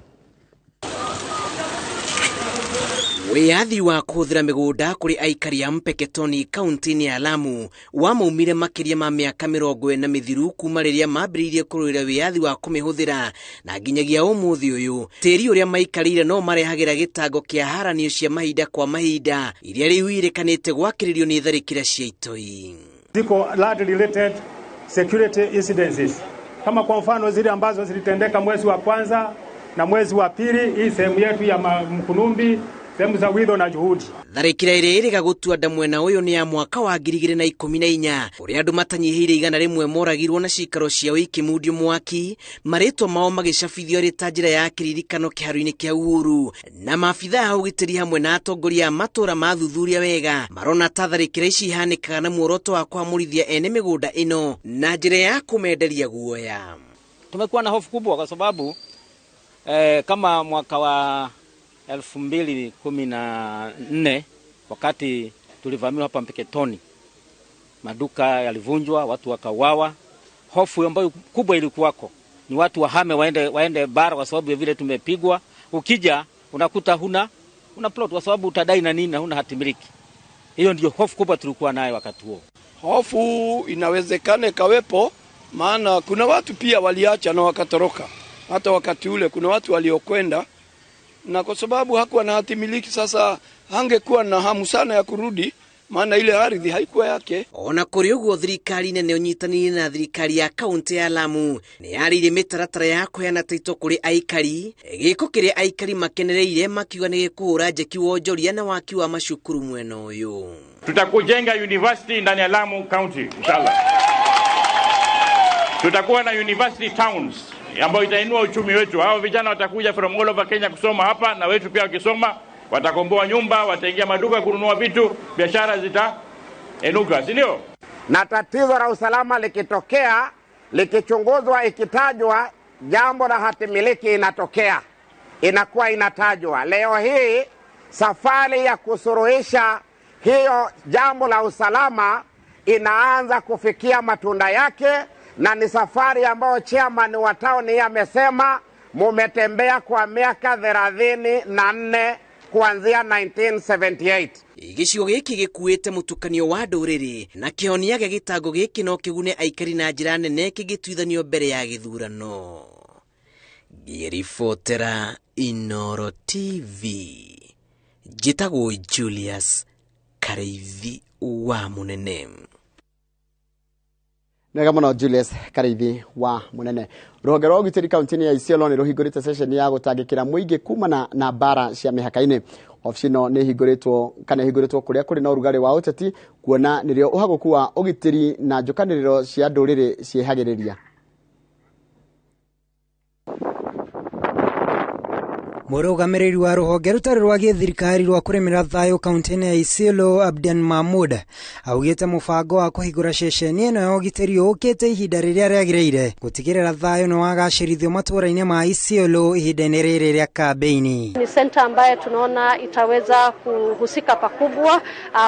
Wĩyathi wa kũhũthĩra mĩgũnda kũrĩ aikari a Mpeketoni kaunti-inĩ ya Lamu wamaumire makĩria ma mĩaka 40 mĩthiru kuma rĩrĩa mambĩrĩirie kũrũĩra wĩyathi wa kũmĩhũthĩra na nginyagia ũmũthĩ ũyũ tĩri ũrĩa maikarĩire no marehagĩra gĩtango kĩa haranio cia mahinda kwa mahinda iria rĩu irĩkanĩte gwakĩrĩrio nĩ tharĩkĩra cia itoi. Ziko land related security incidences kama kwa mfano zile ambazo zilitendeka mwezi wa kwanza na mwezi wa pili, hii sehemu yetu ya Mkunumbi, sehemu za Widho na Juhudi. Tharĩkĩra ĩrĩa ĩrĩga gũtua nda mwena ũyũ nĩ ya mwaka wa 2014 ũrĩa andũ matanyihĩire 100 moragirwo na cikaro ciao ikĩmundio mwaki, marĩtwa mao magĩcabithio arĩ ta njĩra ya kĩririkano kĩharo-inĩ kĩa Uhuru, na maabithaa a ũgitĩri hamwe na atongoria a matũũra mathuthuria wega marona ta tharĩkĩra ici ihanĩkaga na muoroto wa kũhamũrithia ene mĩgũnda ĩno na njĩra ya kũmenderia guoya. Tumekuwa na hofu kubwa kwa sababu kama mwaka wa 2014 wakati tulivamiwa hapa Mpeketoni, maduka yalivunjwa, watu wakauawa. Hofu ambayo kubwa ilikuwako ni watu wahame waende bara kwa sababu ya vile tumepigwa. Ukija unakuta huna plot kwa sababu utadai na nini na huna hatimiliki. Hiyo ndio hofu kubwa tulikuwa nayo wakati huo. Hofu inawezekana ikawepo, maana kuna watu pia waliacha na wakatoroka. Hata wakati ule kuna watu waliokwenda, na kwa sababu hakuwa na hatimiliki sasa hangekuwa na hamu sana ya kurudi, maana ile ardhi haikuwa yake. Ona kũrĩ ũguo thirikari nene ũnyitanĩire na thirikari ya kaunti ya Lamu nĩ yarĩirie mĩtaratara ya kũheana taito kũrĩ aikari, gĩko kĩrĩa aikari makenereire makiuga nĩ gĩkũhũra njeki wonjoria na waki wa macukuru mwena ũyũ. Tutakujenga university ndani ya Lamu County inshallah. Tutakuwa na university towns ambayo itainua uchumi wetu. Hao vijana watakuja from all over Kenya kusoma hapa, na wetu pia wakisoma watakomboa nyumba, wataingia maduka kununua vitu, biashara zitainuka, si ndio? Na tatizo la usalama likitokea, likichunguzwa, ikitajwa jambo la hatimiliki inatokea, inakuwa inatajwa. Leo hii safari ya kusuruhisha hiyo jambo la usalama inaanza kufikia matunda yake, na ni safari ambayo chairman wa town hii amesema mumetembea kwa miaka 34 kuanzia 1978. Gĩcigo gĩkĩ gĩkuĩte mũtukanio wa ndũrĩrĩ na kĩhonia gĩa gĩtango gĩkĩ no kĩgune aikari na njĩra nene kĩngĩtuithanio mbere ya gĩthurano. Ngĩribotera Inoro TV, njĩtagwo Julius Kareithi wa Mũnene. Nega mũno Julius Kareithi wa Mũnene. Rũhonge rwa ũgitĩri kaunti-inĩ ya Isiolo nĩ rũhingũrĩte ceceni ya gũtangĩkĩra mũingĩ kumana na mbara cia mĩhaka-inĩ. Obici ĩno nĩ ĩhingũrĩtwo kana ĩhingũrĩtwo kũrĩa kũrĩ na ũrugarĩ wa ũteti, kuona nĩrĩo ũhagũku wa ũgitĩri na njũkanĩrĩro cia ndũrĩrĩ ciehagĩrĩria. Mũrũgamĩrĩri wa rũhonge rũtarĩ rwa gĩthirikari rwa kũrĩmĩra thayũ kaunti-inĩ ya Isiolo Abdan Mahmud augĩte mũbango wa kũhingũra ceceni ĩno ya ũgitĩri ũkĩte ihinda rĩrĩa rĩagĩrĩire gũtigĩrĩra thayũ nĩ wagacĩrithio matũũra-inĩ ma Isiolo ihinda-inĩ rĩrĩ rĩa kambĩini. Ni senta ambayo tunaona itaweza kuhusika pakubwa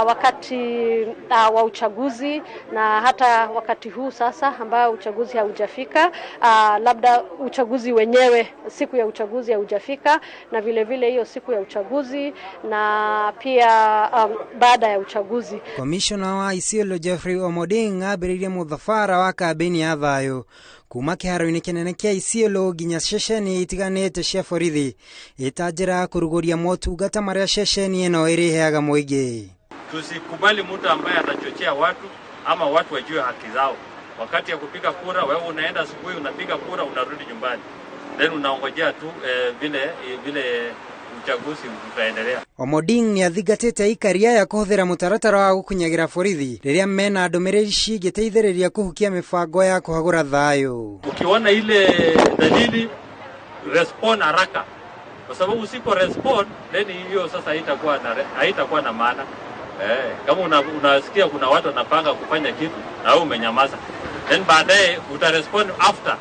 wakati wa uchaguzi na hata wakati huu sasa ambao uchaguzi haujafika, labda uchaguzi wenyewe siku ya uchaguzi haujafika, na vile vile hiyo siku ya uchaguzi na pia baada ya uchaguzi. Komishona wa Isiolo Jeffrey Omoding ambĩrĩirie mũthabara wa kambĩini ya thayũ kuma kĩharo-inĩ kĩnene kĩa Isiolo nginya ceceni itiganĩte cia borithi ĩta njĩra ya kũrugũria motungata marĩa ceceni ĩno ĩrĩheaga mũingĩ. Tusikubali mtu ambaye atachochea watu ama watu wajue haki zao. Wakati ya kupiga kura, wewe unaenda asubuhi unapiga kura, unarudi nyumbani, then unaongojea tu vile uchaguzi utaendelea. Omoding nĩathingatĩte aikari aya kũhũthĩra mũtaratara wa gũkunyagĩra borithi rĩrĩa mena ndũmĩrĩri cingĩteithĩrĩria kũhukia mĩbango ya kũhagũra thayũ. Ukiona ile dalili, respond haraka, kwa sababu usipo respond then hiyo sasa haitakuwa na maana. Kama unasikia kuna watu wanapanga kufanya kitu na wewe umenyamaza, then baadaye utarespond after.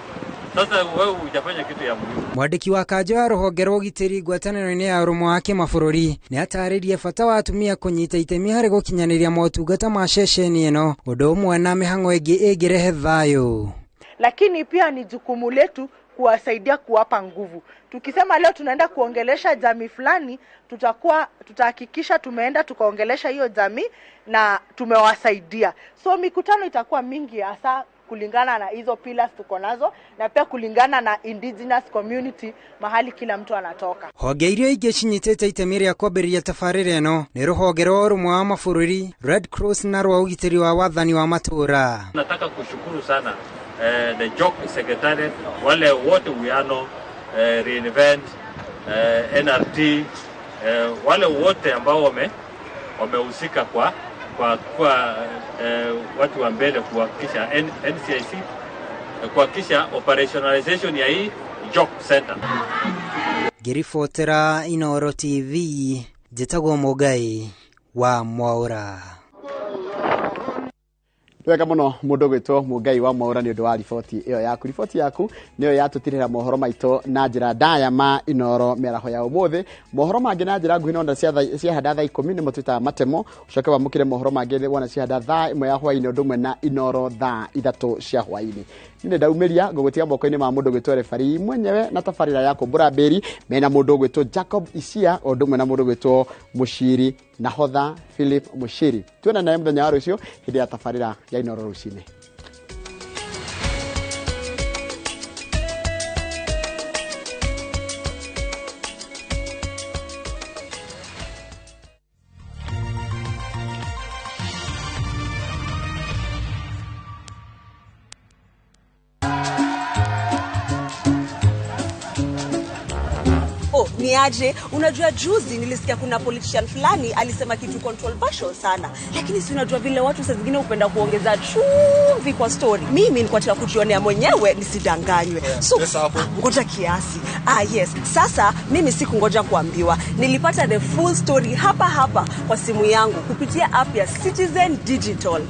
Sasa wewe hujafanya kitu ya muhimu. Mwandĩki wa kanjũ ya rũhonge rwa ũgitĩri ngwatanĩro-inĩ ya ũrũmwe wa kĩmabũrũri nĩatarĩirie bata wa atumia kũnyita itemi harĩ gũkinyanĩria motungata ma ceceni ĩno ũndũ ũmwe na mĩhang'o ĩngĩ ĩngĩrehe thayũ. Lakini pia ni jukumu letu kuwasaidia, kuwapa nguvu. Tukisema leo tunaenda kuongelesha jamii fulani, tutahakikisha tumeenda tukaongelesha hiyo jamii na tumewasaidia. So mikutano itakuwa mingi hasa kulingana na hizo pillars tuko nazo na pia kulingana na indigenous community mahali kila mtu anatoka. Honge iria ingĩ cinyitĩte itemi rĩa kwambĩrĩria tabarĩra ĩno nĩ rũhonge rwa ũrũmwe wa mabũrũri, Red Cross na rwa ũgitĩri wa wathani wa matũũra. Nataka kushukuru sana the JOC Secretariat, wale wote uwiano, Reinvent, NRT, wale wote ambao wamehusika kwa watu wa mbele kuhakikisha NCIC, kuhakikisha operationalization ya hii JOC Center. Ngĩribotera Inooro TV, njĩtagwo Mũngai wa Mwaũra. Wega muno mundu gwitwo Mungai wa Mwaura ni undu wa riboti iyo yaku. Riboti yaku niyo yatutirira mohoro maito na njira ndaya ma Inooro miaraho ya umuthi. Mohoro mangi na njira nguhi nonda ciahanda thaa 10 nimo twitaga matemo, ucoke wamukire mohoro mangi wona ciahanda thaa 1 ya hwaini undu umwe na Inooro thaa 3 cia hwaini. Nĩ ndaumiria ngũgũtiga moko-inĩ ma mũndũ gwĩtwo refari mwenyewe na tabarĩra ya kũmbũra mbĩri mena mũndũ gwĩtwo Jacob Isia ũndũ ũmwe na mũndũ gwĩtwo Mũciri Nahodha Philip Mũciri. Tuona naye mũthenya wa rũciũ hĩndĩ ya tabarĩra ya Inooro rũcinĩ. Niaje, unajua juzi nilisikia kuna politician fulani alisema kitu controversial sana. Lakini si unajua vile watu saa zingine hupenda kuongeza chumvi kwa story. Mimi nilikuwa nataka kujionea mwenyewe nisidanganywe. So ngoja kiasi. Yes. Sasa mimi sikungoja kuambiwa. Nilipata the full story hapa hapa kwa simu yangu kupitia app ya Citizen Digital.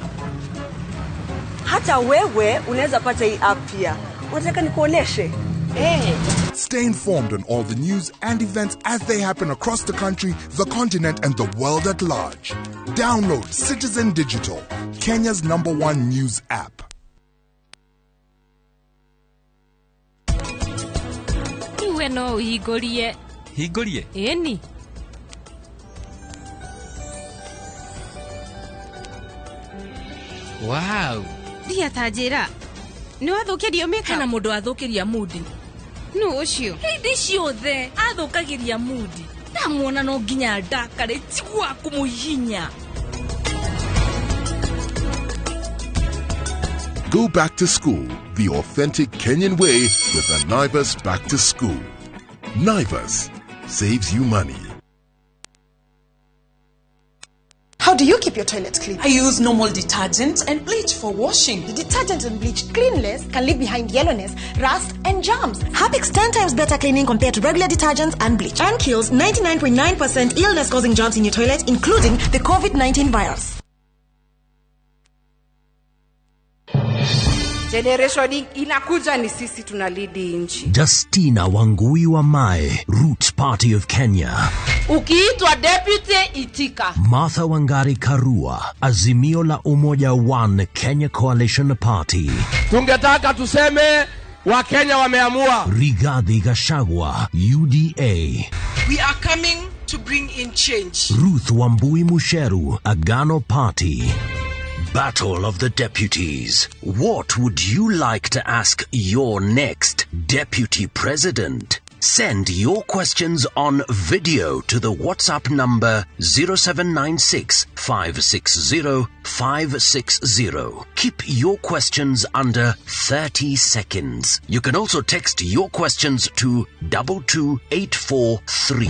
Hata wewe unaweza pata hii app pia. Unataka nikuoneshe? Hey. Stay informed on all the news and events as they happen across the country, the continent, and the world at large. Download Citizen Digital, Kenya's #1 news app. Iwe no uhingurie. Hingurie? Ĩni. Wow. Ndia ta njĩra. Nĩ wathũkĩrio makeup? Hena mũndũ wathũkĩria mudi. Nũ ũcio? Hĩndĩ ciothe athũkagĩria mudi. Ndamuona no nginya ndakare, njigua kũmũhihinya. Go back to school the authentic Kenyan way with the Naivas Back to School. Naivas saves you money. How How do you keep your toilet clean? I use normal detergent and bleach for washing. The detergent and bleach cleanless can leave behind yellowness, rust, and germs. Harpic's 10 times better cleaning compared to regular detergents and bleach, and kills 99.9% illness-causing germs in your toilet, including the COVID-19 virus. Generation inakuja ni sisi tunalidi nchi. Justina Wangui Wamae, Roots Party of Kenya. Ukiitwa deputy itika. Martha Wangari Karua, Azimio la Umoja One Kenya Coalition Party. Tungetaka tuseme Wakenya wameamua. Rigathi Gachagua, UDA. We are coming to bring in change. Ruth Wambui Musheru, Agano Party. Battle of the Deputies. What would you like to ask your next deputy president? Send your questions on video to the WhatsApp number 0796 560 560. Keep your questions under 30 seconds. You can also text your questions to 22843.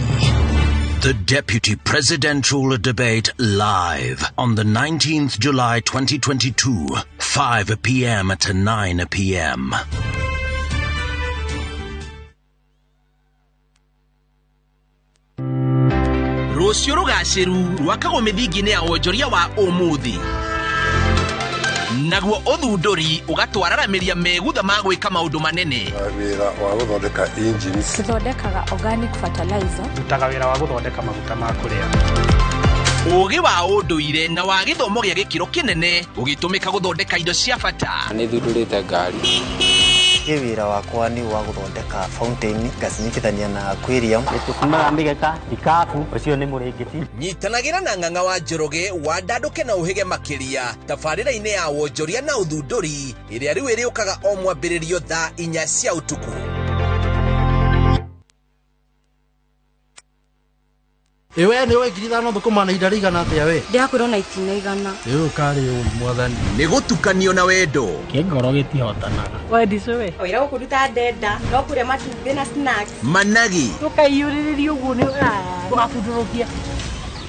The Deputy Presidential Debate live on the 19th July 2022, 5 p.m. to 9 p.m. Rũciũ rũgacĩru rwakagwo mĩthingi-inĩ ya wonjoria wa ũmũthĩ naguo ũthundũri ũgatwararamĩria megutha ma gwĩka maũndũ manene. Wĩra wa gũthondeka engines. Tũthondekaga organic fertilizer. Ndutaga wĩra wa gũthondeka maguta ma kũrĩa. Ũgĩ wa ũndũire na wa gĩthomo gĩa gĩkĩro kĩnene ũgĩtũmĩka gũthondeka indo cia bata. Nĩ thundũrĩte ngari. Wĩra wakwa nĩ wa gũthondeka fountain ngacinyitithania na aquarium. Tũcumaga mĩgeka, ikabu, ũcio nĩ mũrĩngĩti. Nyitanagĩra na Ng'ang'a wa Njoroge wandandũke na ũhĩge makĩria tabarĩra-inĩ ya wonjoria na ũthundũri ĩrĩa rĩu ĩrĩũkaga o mwambĩrĩrio thaa 4 cia ũtukũ. Ĩwe nĩ ũĩ 5,000 thũkũma na ihinda rĩigana atĩa we? Ndĩrakwĩrwo na itina 100. Ĩ ũkarĩ ũru mwathani. Nĩ gũtukanio na wendo. Kĩngoro gĩtihotanaga. Wendi cũwe. Wĩra gũkũruta ndenda no kũrĩa matumbĩ na snacks. Managi. Tũkaiyũrĩrĩria ũguo nĩ ũgabundũrũkia.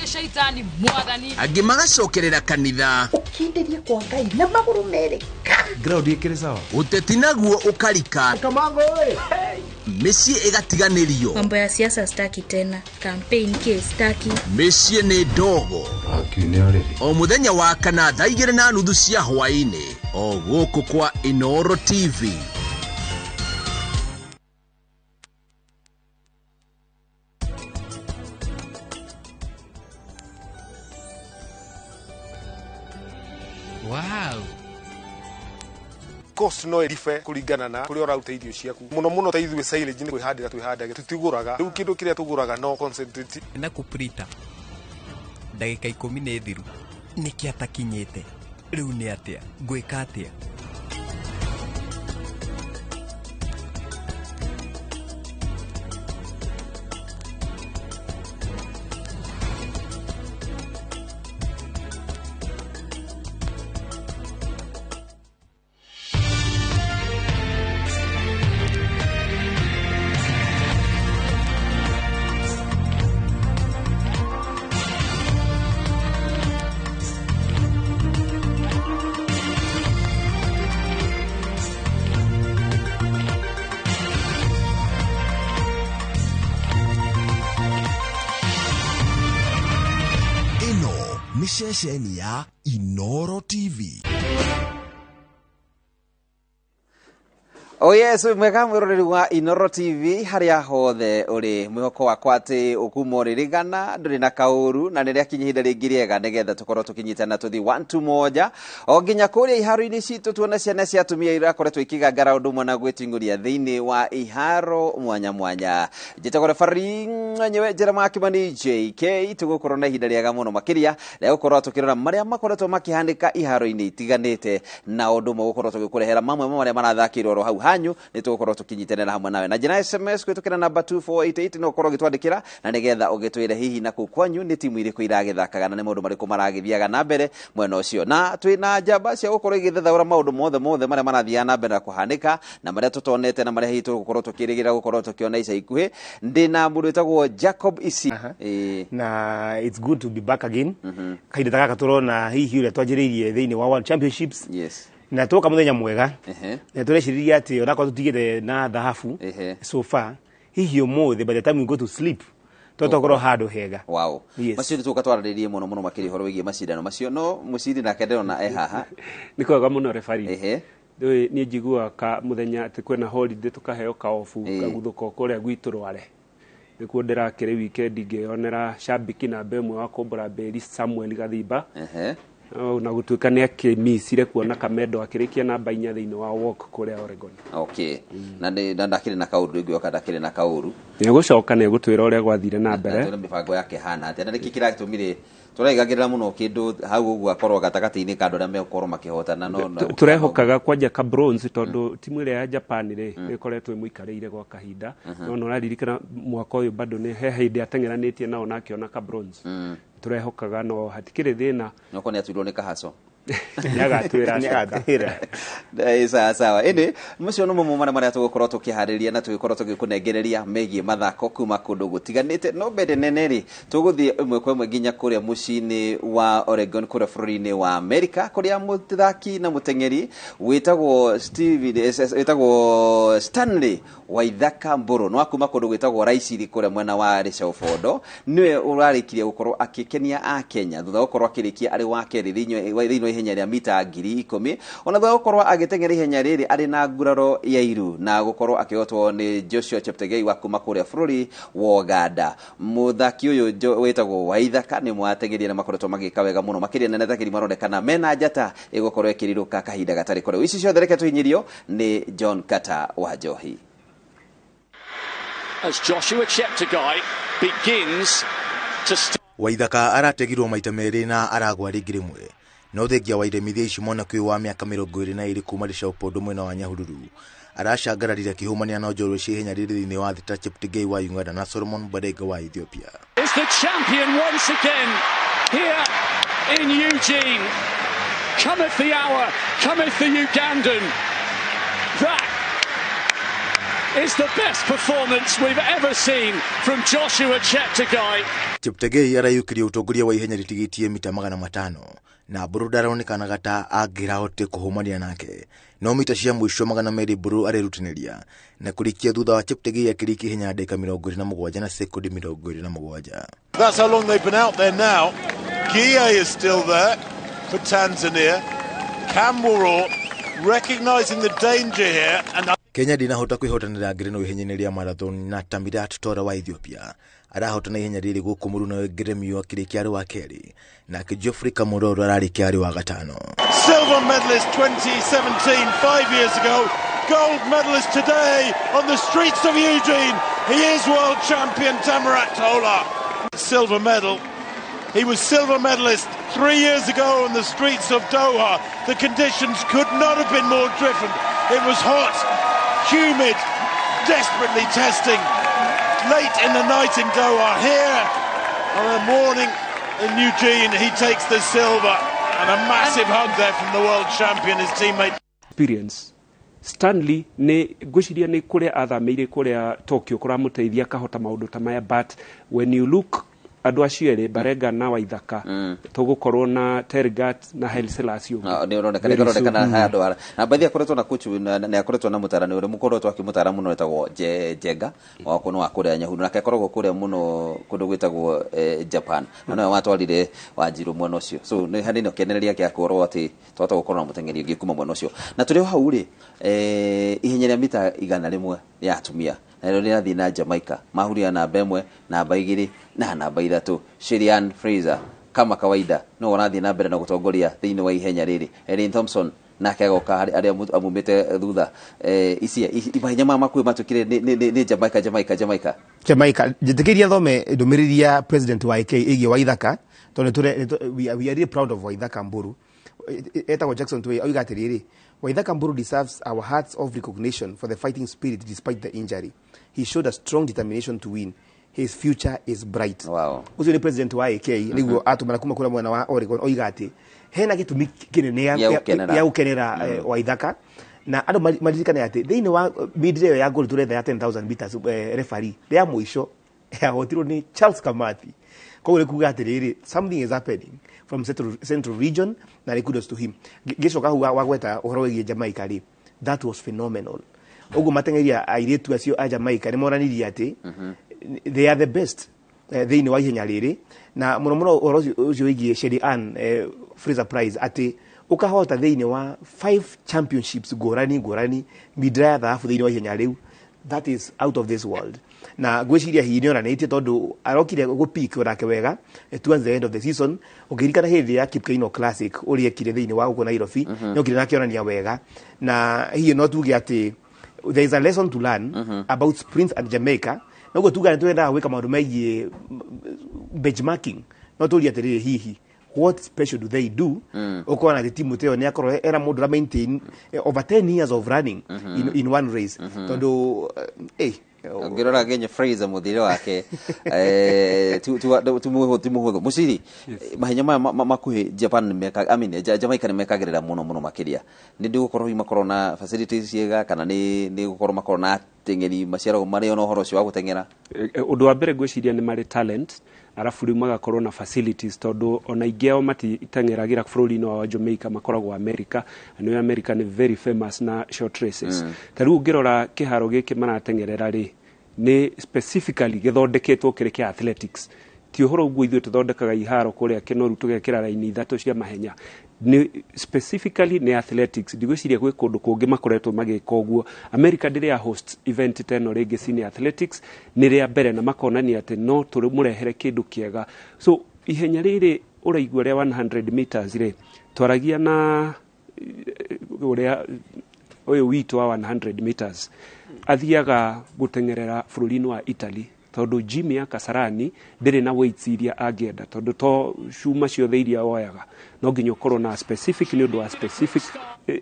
Shaitani mwathani. Angĩ magacokerera kanitha. Ũkindĩrie kwa Ngai na magũrũ merĩ. Ground ĩkĩrĩ sawa. Ũteti naguo ũkarika. Kamango ĩ. Mĩciĩ ĩgatiganĩrio. Mambo ya siasa staki tena. Campaign ke staki. Mĩciĩ nĩ ndogo. O mũthenya wa kana thaa 2:30 cia hwaĩ-inĩ o gũkũ kwa Inooro TV. Wow. Cost no ĩribe kũringana na kũrĩa ũraruta irio ciaku mũno mũno ta ithuĩ silage nĩ kwĩhandĩra twĩhandagĩra tũtigũraga rĩu kĩndũ kĩrĩa tũgũraga no concentrate na kũprita ndagĩka 10 nĩ thiru nĩkĩ atakinyĩte rĩu nĩ atĩa ngwĩka atĩa. Ceceni ya Inooro TV. Oh yes, mwega mwiroreri wa Inooro TV haria hothe uri mwihoko wakwa ati ukuma uririgana nduri na kauru na riria kinya ihinda ringi riega nigetha tukorwo tukinyitana tuthi 1 2 1 o nginya kuria iharo-ini citu tuone ciana cia atumia irakoretwo ikigangara undu umwe na gwiting'uria thiini wa iharo mwanya mwanya. Njitagwo refari nyewe Jeremiah Kimani JK, tugukorwo na ihinda riega muno makiria ria gukorwo tukirora maria makoretwo makihanika iharo-ini itiganite na undu umwe gukorwo tugikurehera mamwe ma maria marathakirwo oro hau hanyu ni tugukorwo tukinyitanira hamwe nawe na njira SMS kwitukira namba 2488 no ukorwo ugitwandikira na nigetha ugitwire hihi na kuu kwanyu ni timu iriku iragithakaga na ni maundu mariku maragithiaga na mbere mwena ucio, na twina njamba cia gukorwo igithethaura maundu mothe mothe maria marathiaga na mbere na kuhanika na maria tutonete na maria hihi tugukorwo tukirigira gukorwo tukiona ica ikuhi. Ndina mundu witagwo Wĩtagwo Jacob Isi. Na it's good to be back again. Kahinda ta gaka tũrona hihi ũrĩa twanjĩrĩirie thĩinĩ wa World Championships. Na twoka mũthenya mwega. Na tũreciririe atĩ onakorwo tũtigĩte na thahabu so far, hihi ũmũthĩ by the time we go to sleep tũtokorwo handũ hega. Wow. Yes. Macio nĩtũka twarĩrĩrie mũno mũno makĩria ũhoro wĩgiĩ macindano macio, no mũcindi nake ndĩrona e haha. Nĩ kwega mũno referee. Ndũĩ niĩ njiguaga ka mũthenya atĩ kwĩna holiday tũkaheo kaobu kaguthũka kũrĩa gwitũ Rware. Nĩkuo ndĩrakĩrĩ weekend ngĩonera shabiki namba ĩmwe wa kũmbũra mbĩri Samuel Gathimba. Na gũtuĩka nĩ akĩmicire kuona Kamendo akĩrĩkia namba 4 thĩinĩ wa walk kũrĩa Oregon. Okay. Na ndakĩrĩ na kaũndũ ngĩoka ndakĩrĩ na kaũru. Nĩegũcoka nĩegũtwĩra ũrĩa gwathire na mbere. Na mĩbango yake hana atĩa, na nĩkĩ kĩratũmire tũraigagĩrĩra mũno kĩndũ hau ũguo akorwo gatagatĩ-inĩ ka andũ arĩa megũkorwo makĩhotana? No tũrehokaga kwanja ka bronze tondũ timu ĩrĩa ya Japan rĩ ĩkoretwo ĩmũikarĩire gwa kahinda. No nĩũraririkana mwaka ũyũ bado nĩ he hĩndĩ ateng'eranĩtie nao na akĩona ka bronze. Tũrehokaga no hatikĩrĩ thĩna. Noko nĩ atuirwo nĩ kahaco. Nĩagatwĩra. Nĩagatwĩra. Sawa sawa. Ĩndĩ macio nĩmo marĩa marĩa tũgũkorwo tũkĩharĩria na tũgĩkorwo tũgĩkũnengereria megiĩ mathako kuma kũndũ gũtiganĩte. No mbere nene rĩ, tũgũthiĩ ĩmwe kwa ĩmwe nginya kũrĩa mũciĩ-inĩ wa Oregon kũrĩa bũrũri-inĩ wa Amerika, kũrĩa mũthaki na mũteng'eri wĩtagwo wĩtagwo Stanley Waithaka Mbũrũ no akuma kũndũ gwĩtagwo Raiciri kũrĩa mwena wa Rĩcaũbondo, nĩwe ũrarĩkirie gũkorwo akĩkenia Akenya thutha wa gũkorwo akĩrĩkia arĩ wa kerĩ thĩinĩ wa ihenya rĩa mita 10,000, ona thutha wa gũkorwo agĩteng'era ihenya rĩrĩ arĩ na nguraro ya iru na gũkorwo akĩhotwo nĩ Joshua Cheptegei wa kuma kũrĩa bũrũri wa Uganda. Mũthaki ũyũ wĩtagwo Waithaka nĩ mwateng'eria na makoretwo magĩka wega mũno makĩria na athakĩri maronekana mena njata ĩgũkorwo ĩkĩrirũka kahinda gatarĩ kũraihu. Ici ciothe reke tũhinyĩrio nĩ John Carter wa Njohi. As Joshua Cheptegei begins to Waithaka arategirwo maita merĩ na aragwa rĩngĩ rĩmwe, no thengia wa iremithia ici mwanake ũyũ wa mĩaka 22 kuma Rĩcaũpondo mwena wa Nyahururu aracangararire akĩhũmania na njorua cia ihenya rĩrĩ thĩinĩ wa thĩ ta Cheptegei wa Uganda na Solomon Barega wa Ethiopia. Is the champion once again here in Eugene. Cometh the hour, cometh the Ugandan. That is the best performance we've ever seen from Joshua Cheptegei. Cheptegei arayũkirie ũtongoria wa ihenya rĩtigĩtie mita 500 na Mbũrũ ndaronekanaga ta angĩrahote kũhũmania nake, no mita cia mũico 200 Mbũrũ arerutanĩria na kũrĩkia thutha wa Cheptegei akĩrĩkia ihenya ndagĩka 27 na sekondi 27. That's how long they've been out there now. Guille is still there for Tanzania. Kamworor recognizing the danger here and Kenya ndinahota kwĩhotanĩra ngerenwa ihenya-inĩ rĩa marathon na Tamirat Tola wa Ethiopia arahotana ihenya rĩrĩ gũkũ mũrunawe Gremio akĩrĩkia arĩ wa kerĩ, nake Geoffrey Kamworor ararĩkia arĩ wa gatano. Silver medalist 2017, 5 years ago, gold medalist today on the streets of Eugene. He is world champion Tamirat Tola. Silver medal. He was silver medalist 3 years ago on the streets of Doha. The conditions could not have been more different. It was hot, humid, desperately testing. Late in the night in Doha. Here on the morning in Eugene, he takes the silver, and a massive hug there from the world champion, his teammate. Experience. Stanley nĩ ngwĩciria nĩ kũrĩa athamĩire kũrĩa Tokyo kũramũteithia akahota maũndũ ta maya, but when you look andũ acio erĩ Barega na Waithaka tũgũkorwo na Tergat na Haile Selassie. Nĩũronekana haya andũ ara na bathi akoretwo na coach na akoretwo na mũtarani ũrĩa mũkoretwo akĩmũtara mũno etagwo Jenga wa kũno wa kũrĩa Nyahururu, nake akoragwo kũrĩa mũno kũndũ gwĩtagwo Japan, na nowe watwarire Wanjiru mwena ũcio. So nĩ hanini kĩonereria gĩa kuorwo atĩ twahota gũkorwo na mũteng'eri ũngĩ kuma mwena ũcio. Na tũrĩ o hau rĩ, ihenya rĩa mita 100 ya atumia na rĩrathiĩ na Jamaica mahuria namba 1, namba 2 na namba 3. Sherian Fraser kama kawaida no ũrathiĩ na mbere na gũtongoria thĩinĩ wa ihenya rĩrĩ. Erin Thompson nake agoka arĩa amumĩte thutha. Ici mahenya maya makuhĩ matũkire nĩ Jamaica Jamaica Jamaica Jamaica. Njĩtĩkĩria thome ndũmĩrĩri ya president wa AK ĩgiĩ Waithaka, tondũ we are really proud of Waithaka Mbũrũ. Etagwo Jackson Tuwei, oiga atĩrĩrĩ, Waithaka Mburu deserves our hearts of recognition for the fighting spirit despite the injury. He showed a strong determination to win. His future is bright. Wow. Ucio ni president wa AK niguo atumana kuma kura mwena wa Oregon oiga ati hena gitumi kinene ya gukenera Waithaka na andu maririkane ati thiini wa midire ya goal turetha ya 10,000 meters referee ria muico Ahotirwo nĩ Charles Kamathi. Koguo nĩ kuga atĩrĩrĩ, something is happening from Central Region, na nĩ kudos to him. Ngĩcoka hau wagweta ũhoro wĩgiĩ Jamaica rĩ, that was phenomenal. Ũguo mateng'eri airĩtu acio a Jamaica nĩ monanirie atĩ they are the best thĩinĩ wa ihenya rĩrĩ, na mũno mũno ũhoro ũcio wĩgiĩ Shelly Ann Fraser Price, atĩ ũkahota thĩinĩ wa five championships ngũrani ngũrani, mindira ya thahabu thĩinĩ wa ihenya rĩu, that is out of this world. Na ngwĩciria hihi nĩ onanĩtie tondũ arokire gũpeak onake wega towards the end of the season. Ũngĩririkana hĩndĩ ya Kip Keino Classic ũrĩa ekire thĩinĩ wa gũkũ Nairobi, nĩ okire na akĩonania wega, na hihi no tuge atĩ there is a lesson to learn about sprints and Jamaica. Noguo tuga nĩ twendaga gwĩka maũndũ megiĩ benchmarking, no tũrie atĩrĩrĩ, hihi what special do they do? Ũkona atĩ timu ta ĩyo nĩ akorwo era mũndũ ũra maintain over 10 years of running in one race, tondũ Ũngĩrora nginya Fraser mũthire wake ti mũhũthũ. Mũciri, mahenya maya makuhĩ Japan nĩ meka, I mean, Jamaica nĩ mekagĩrĩra mũno mũno makĩria. Nĩ ndĩgũkorwo hihi makorwo na facilities ciega, kana nĩ gũkorwo makorwo na ateng'eri maciaragwo marĩ ona ũhoro ũcio wa gũteng'era? Ũndũ wa mbere ngwĩciria nĩ marĩ talent, arabu rĩu magakorwo na facilities, tondũ ona aingĩ ao matiteng'eragĩra bũrũri-inĩ wa Jamaica, makoragwo America, na nĩyo America nĩ very famous na short races. Ta rĩu ũngĩrora kĩharo gĩkĩ marateng'erera rĩ, nĩ specifically gĩthondeketwo kĩrĩ kĩa athletics. Ti ũhoro ũguo ithuĩ tũthondekaga iharo kũrĩa Kĩnoru tũgekĩra raini ithatũ cia mahenya. Nĩ specifically nĩ athletics. Ndigwĩciria gwĩ kũndũ kũngĩ makoretwo magĩka ũguo. America ndĩrĩ ya host event ta ĩno rĩngĩ. Senior athletics nĩ rĩa mbere, na makonania atĩ no tũmũrehere kĩndũ kĩega. So ihenya rĩrĩ ũraigua rĩa 100 meters rĩ, twaragia na ũrĩa ũyũ witũ wa 100 meters athiaga gũteng'erera bũrũri-inĩ wa Italy, tondũ gym ya Kasarani ndĩrĩ na weights iria angĩenda, tondũ to cuma ciothe iria woyaga no nginya ũkorwo na specific nĩ ũndũ wa specific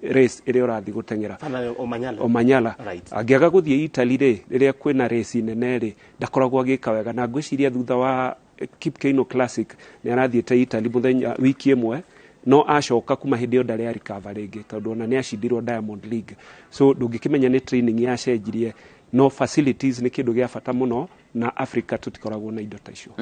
race ĩrĩa ũrathiĩ gũteng'era. Omanyala. Omanyala. Angĩaga gũthiĩ Italy rĩ, rĩrĩa kwĩna race nene rĩ, ndakoragwo agĩka wega. Na ngwĩciria thutha wa Kip Keino Classic nĩ arathiĩte Italy mũthenya wiki ĩmwe, no acoka kuma hĩndĩ ĩyo ndarĩ recover rĩngĩ, tondũ ona nĩ acindirwo Diamond League. So ndũngĩkĩmenya nĩ training yacenjirie, no facilities nĩ kĩndũ gĩa bata mũno, na Africa tũtikoragwo na indo ta icio.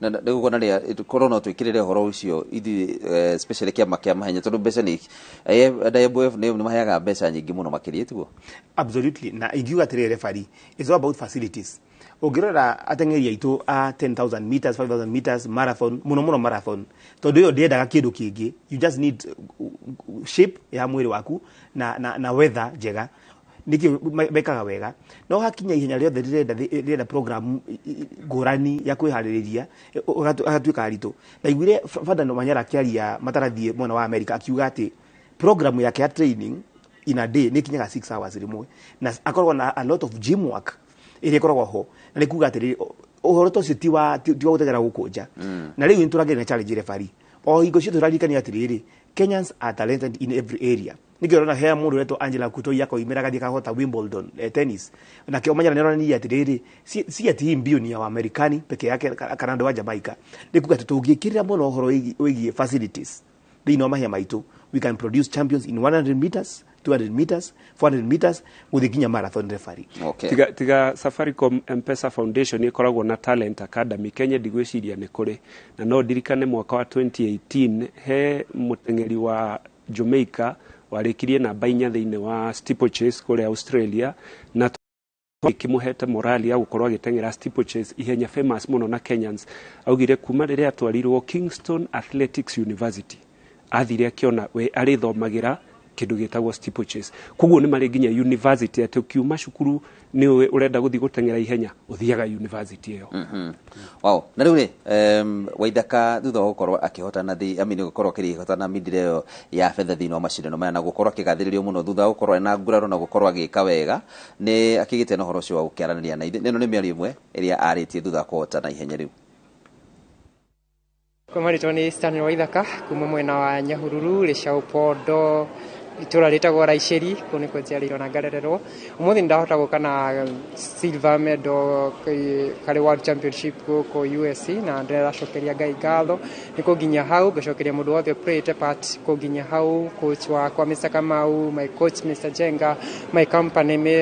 Na rĩu kuona rĩa korwo no twĩkĩrĩre ũhoro ũcio ithuĩ, especially kĩama kĩa mahenya, tondũ mbeca nĩ IAAF nĩ maheaga mbeca nyingĩ mũno makĩria, tiguo? Absolutely. Na ingiuga atĩrĩrĩ, referee, it's all about facilities. Ũngĩrora ateng'eri aitũ a 10,000 meters, 5000 meters, marathon, mũno mũno marathon, tondũ ĩyo ndĩendaga kĩndũ kĩngĩ, you just need shape ya mwĩrĩ waku na weather njega, nĩkĩo mekaga wega. No hakinya ihenya rĩothe rĩrenda program ngũrani ya kwĩharĩrĩria, agatuĩka aritũ. Ndaiguire Ferdinand Omanyala akĩaria matarathiĩ mwena wa America, akiuga atĩ program yake ya training in a day nĩ ikinyaga 6 hours rĩmwe, na akoragwo na a lot of gym work ĩrĩa ĩkoragwo ho. Na nĩ kuga atĩrĩrĩ, ũhoro ta ũcio ti wa gũteng'era gũkũ nja. Na rĩu nĩ tũrageria na challenge, referee, o hingo ciothe tũraririkania atĩrĩrĩ, Kenyans are talented in every area. Nĩkĩo ũrona he mũndũ ũretwo Angela Kutoi akoimĩra agathiĩ akahota Wimbledon tennis. Nake Omanyala nĩ aronania atĩrĩrĩ, si ati hii mbio ni ya Waamerikani peke yake kana andũ a Jamaica. Nĩ kuga atĩ tũngĩkĩrĩra mũno ũhoro wĩgiĩ facilities thĩinĩ wa mahenya maitũ, we can produce champions in 100 meters, 200 meters, 400 meters, gũthiĩ nginya marathon, referee. Tiga Safaricom M-Pesa Foundation ĩkoragwo na Talent Academy, Kenya ndigwĩciria nĩ kũrĩ. Na no ndirikane mwaka wa 2018 he mũteng'eri wa Jamaica warĩkirie namba 4 thĩinĩ wa steeplechase kũrĩa Australia, na kĩmũhete morali ya gũkorwo agĩteng'era steeplechase, ihenya famous mũno na Kenyans. Augire kuma rĩrĩa atwarirwo Kingston Athletics University, athire akĩona we arĩthomagĩra kĩndũ gĩtagwo steeplechase. Koguo nĩ marĩ nginya university, atĩ ũkiuma cukuru nĩ ũĩ ũrenda gũthiĩ gũteng'era ihenya, ũthiaga university ĩyo. Wow. Na rĩu rĩ, Waithaka thutha wa gũkorwo akĩhotana I mean, gũkorwo akĩhotana mindira ĩyo ya betha thĩinĩ wa macindano maya, na gũkorwo akĩgathĩrĩrio mũno thutha wa gũkorwo ena nguraro na gũkorwo agĩka wega, nĩ akĩgĩte na ũhoro ũcio wa gũkĩaranĩria na ithuĩ. Ĩno nĩ mĩario ĩmwe ĩrĩa arĩtie thutha wa kũhotana ihenya rĩu. Kwa marĩtwa nĩ Stanley Waithaka kuma mwena wa Nyahururu, Rĩcaũ Pondo, itũra rĩtagwo Raiceri. Kũu nĩkuo njiarĩirwo na ngarererwo. Ũmũthĩ nĩndahota gũka na silver medal karĩ World Championship gũkũ USA, na ndĩracokeria Ngai ngatho nĩ kũnginya hau, ngacokeria mũndũ wothe played part kũnginya hau, coach wakwa Mr Kamau, my coach Mr Jenga, my company.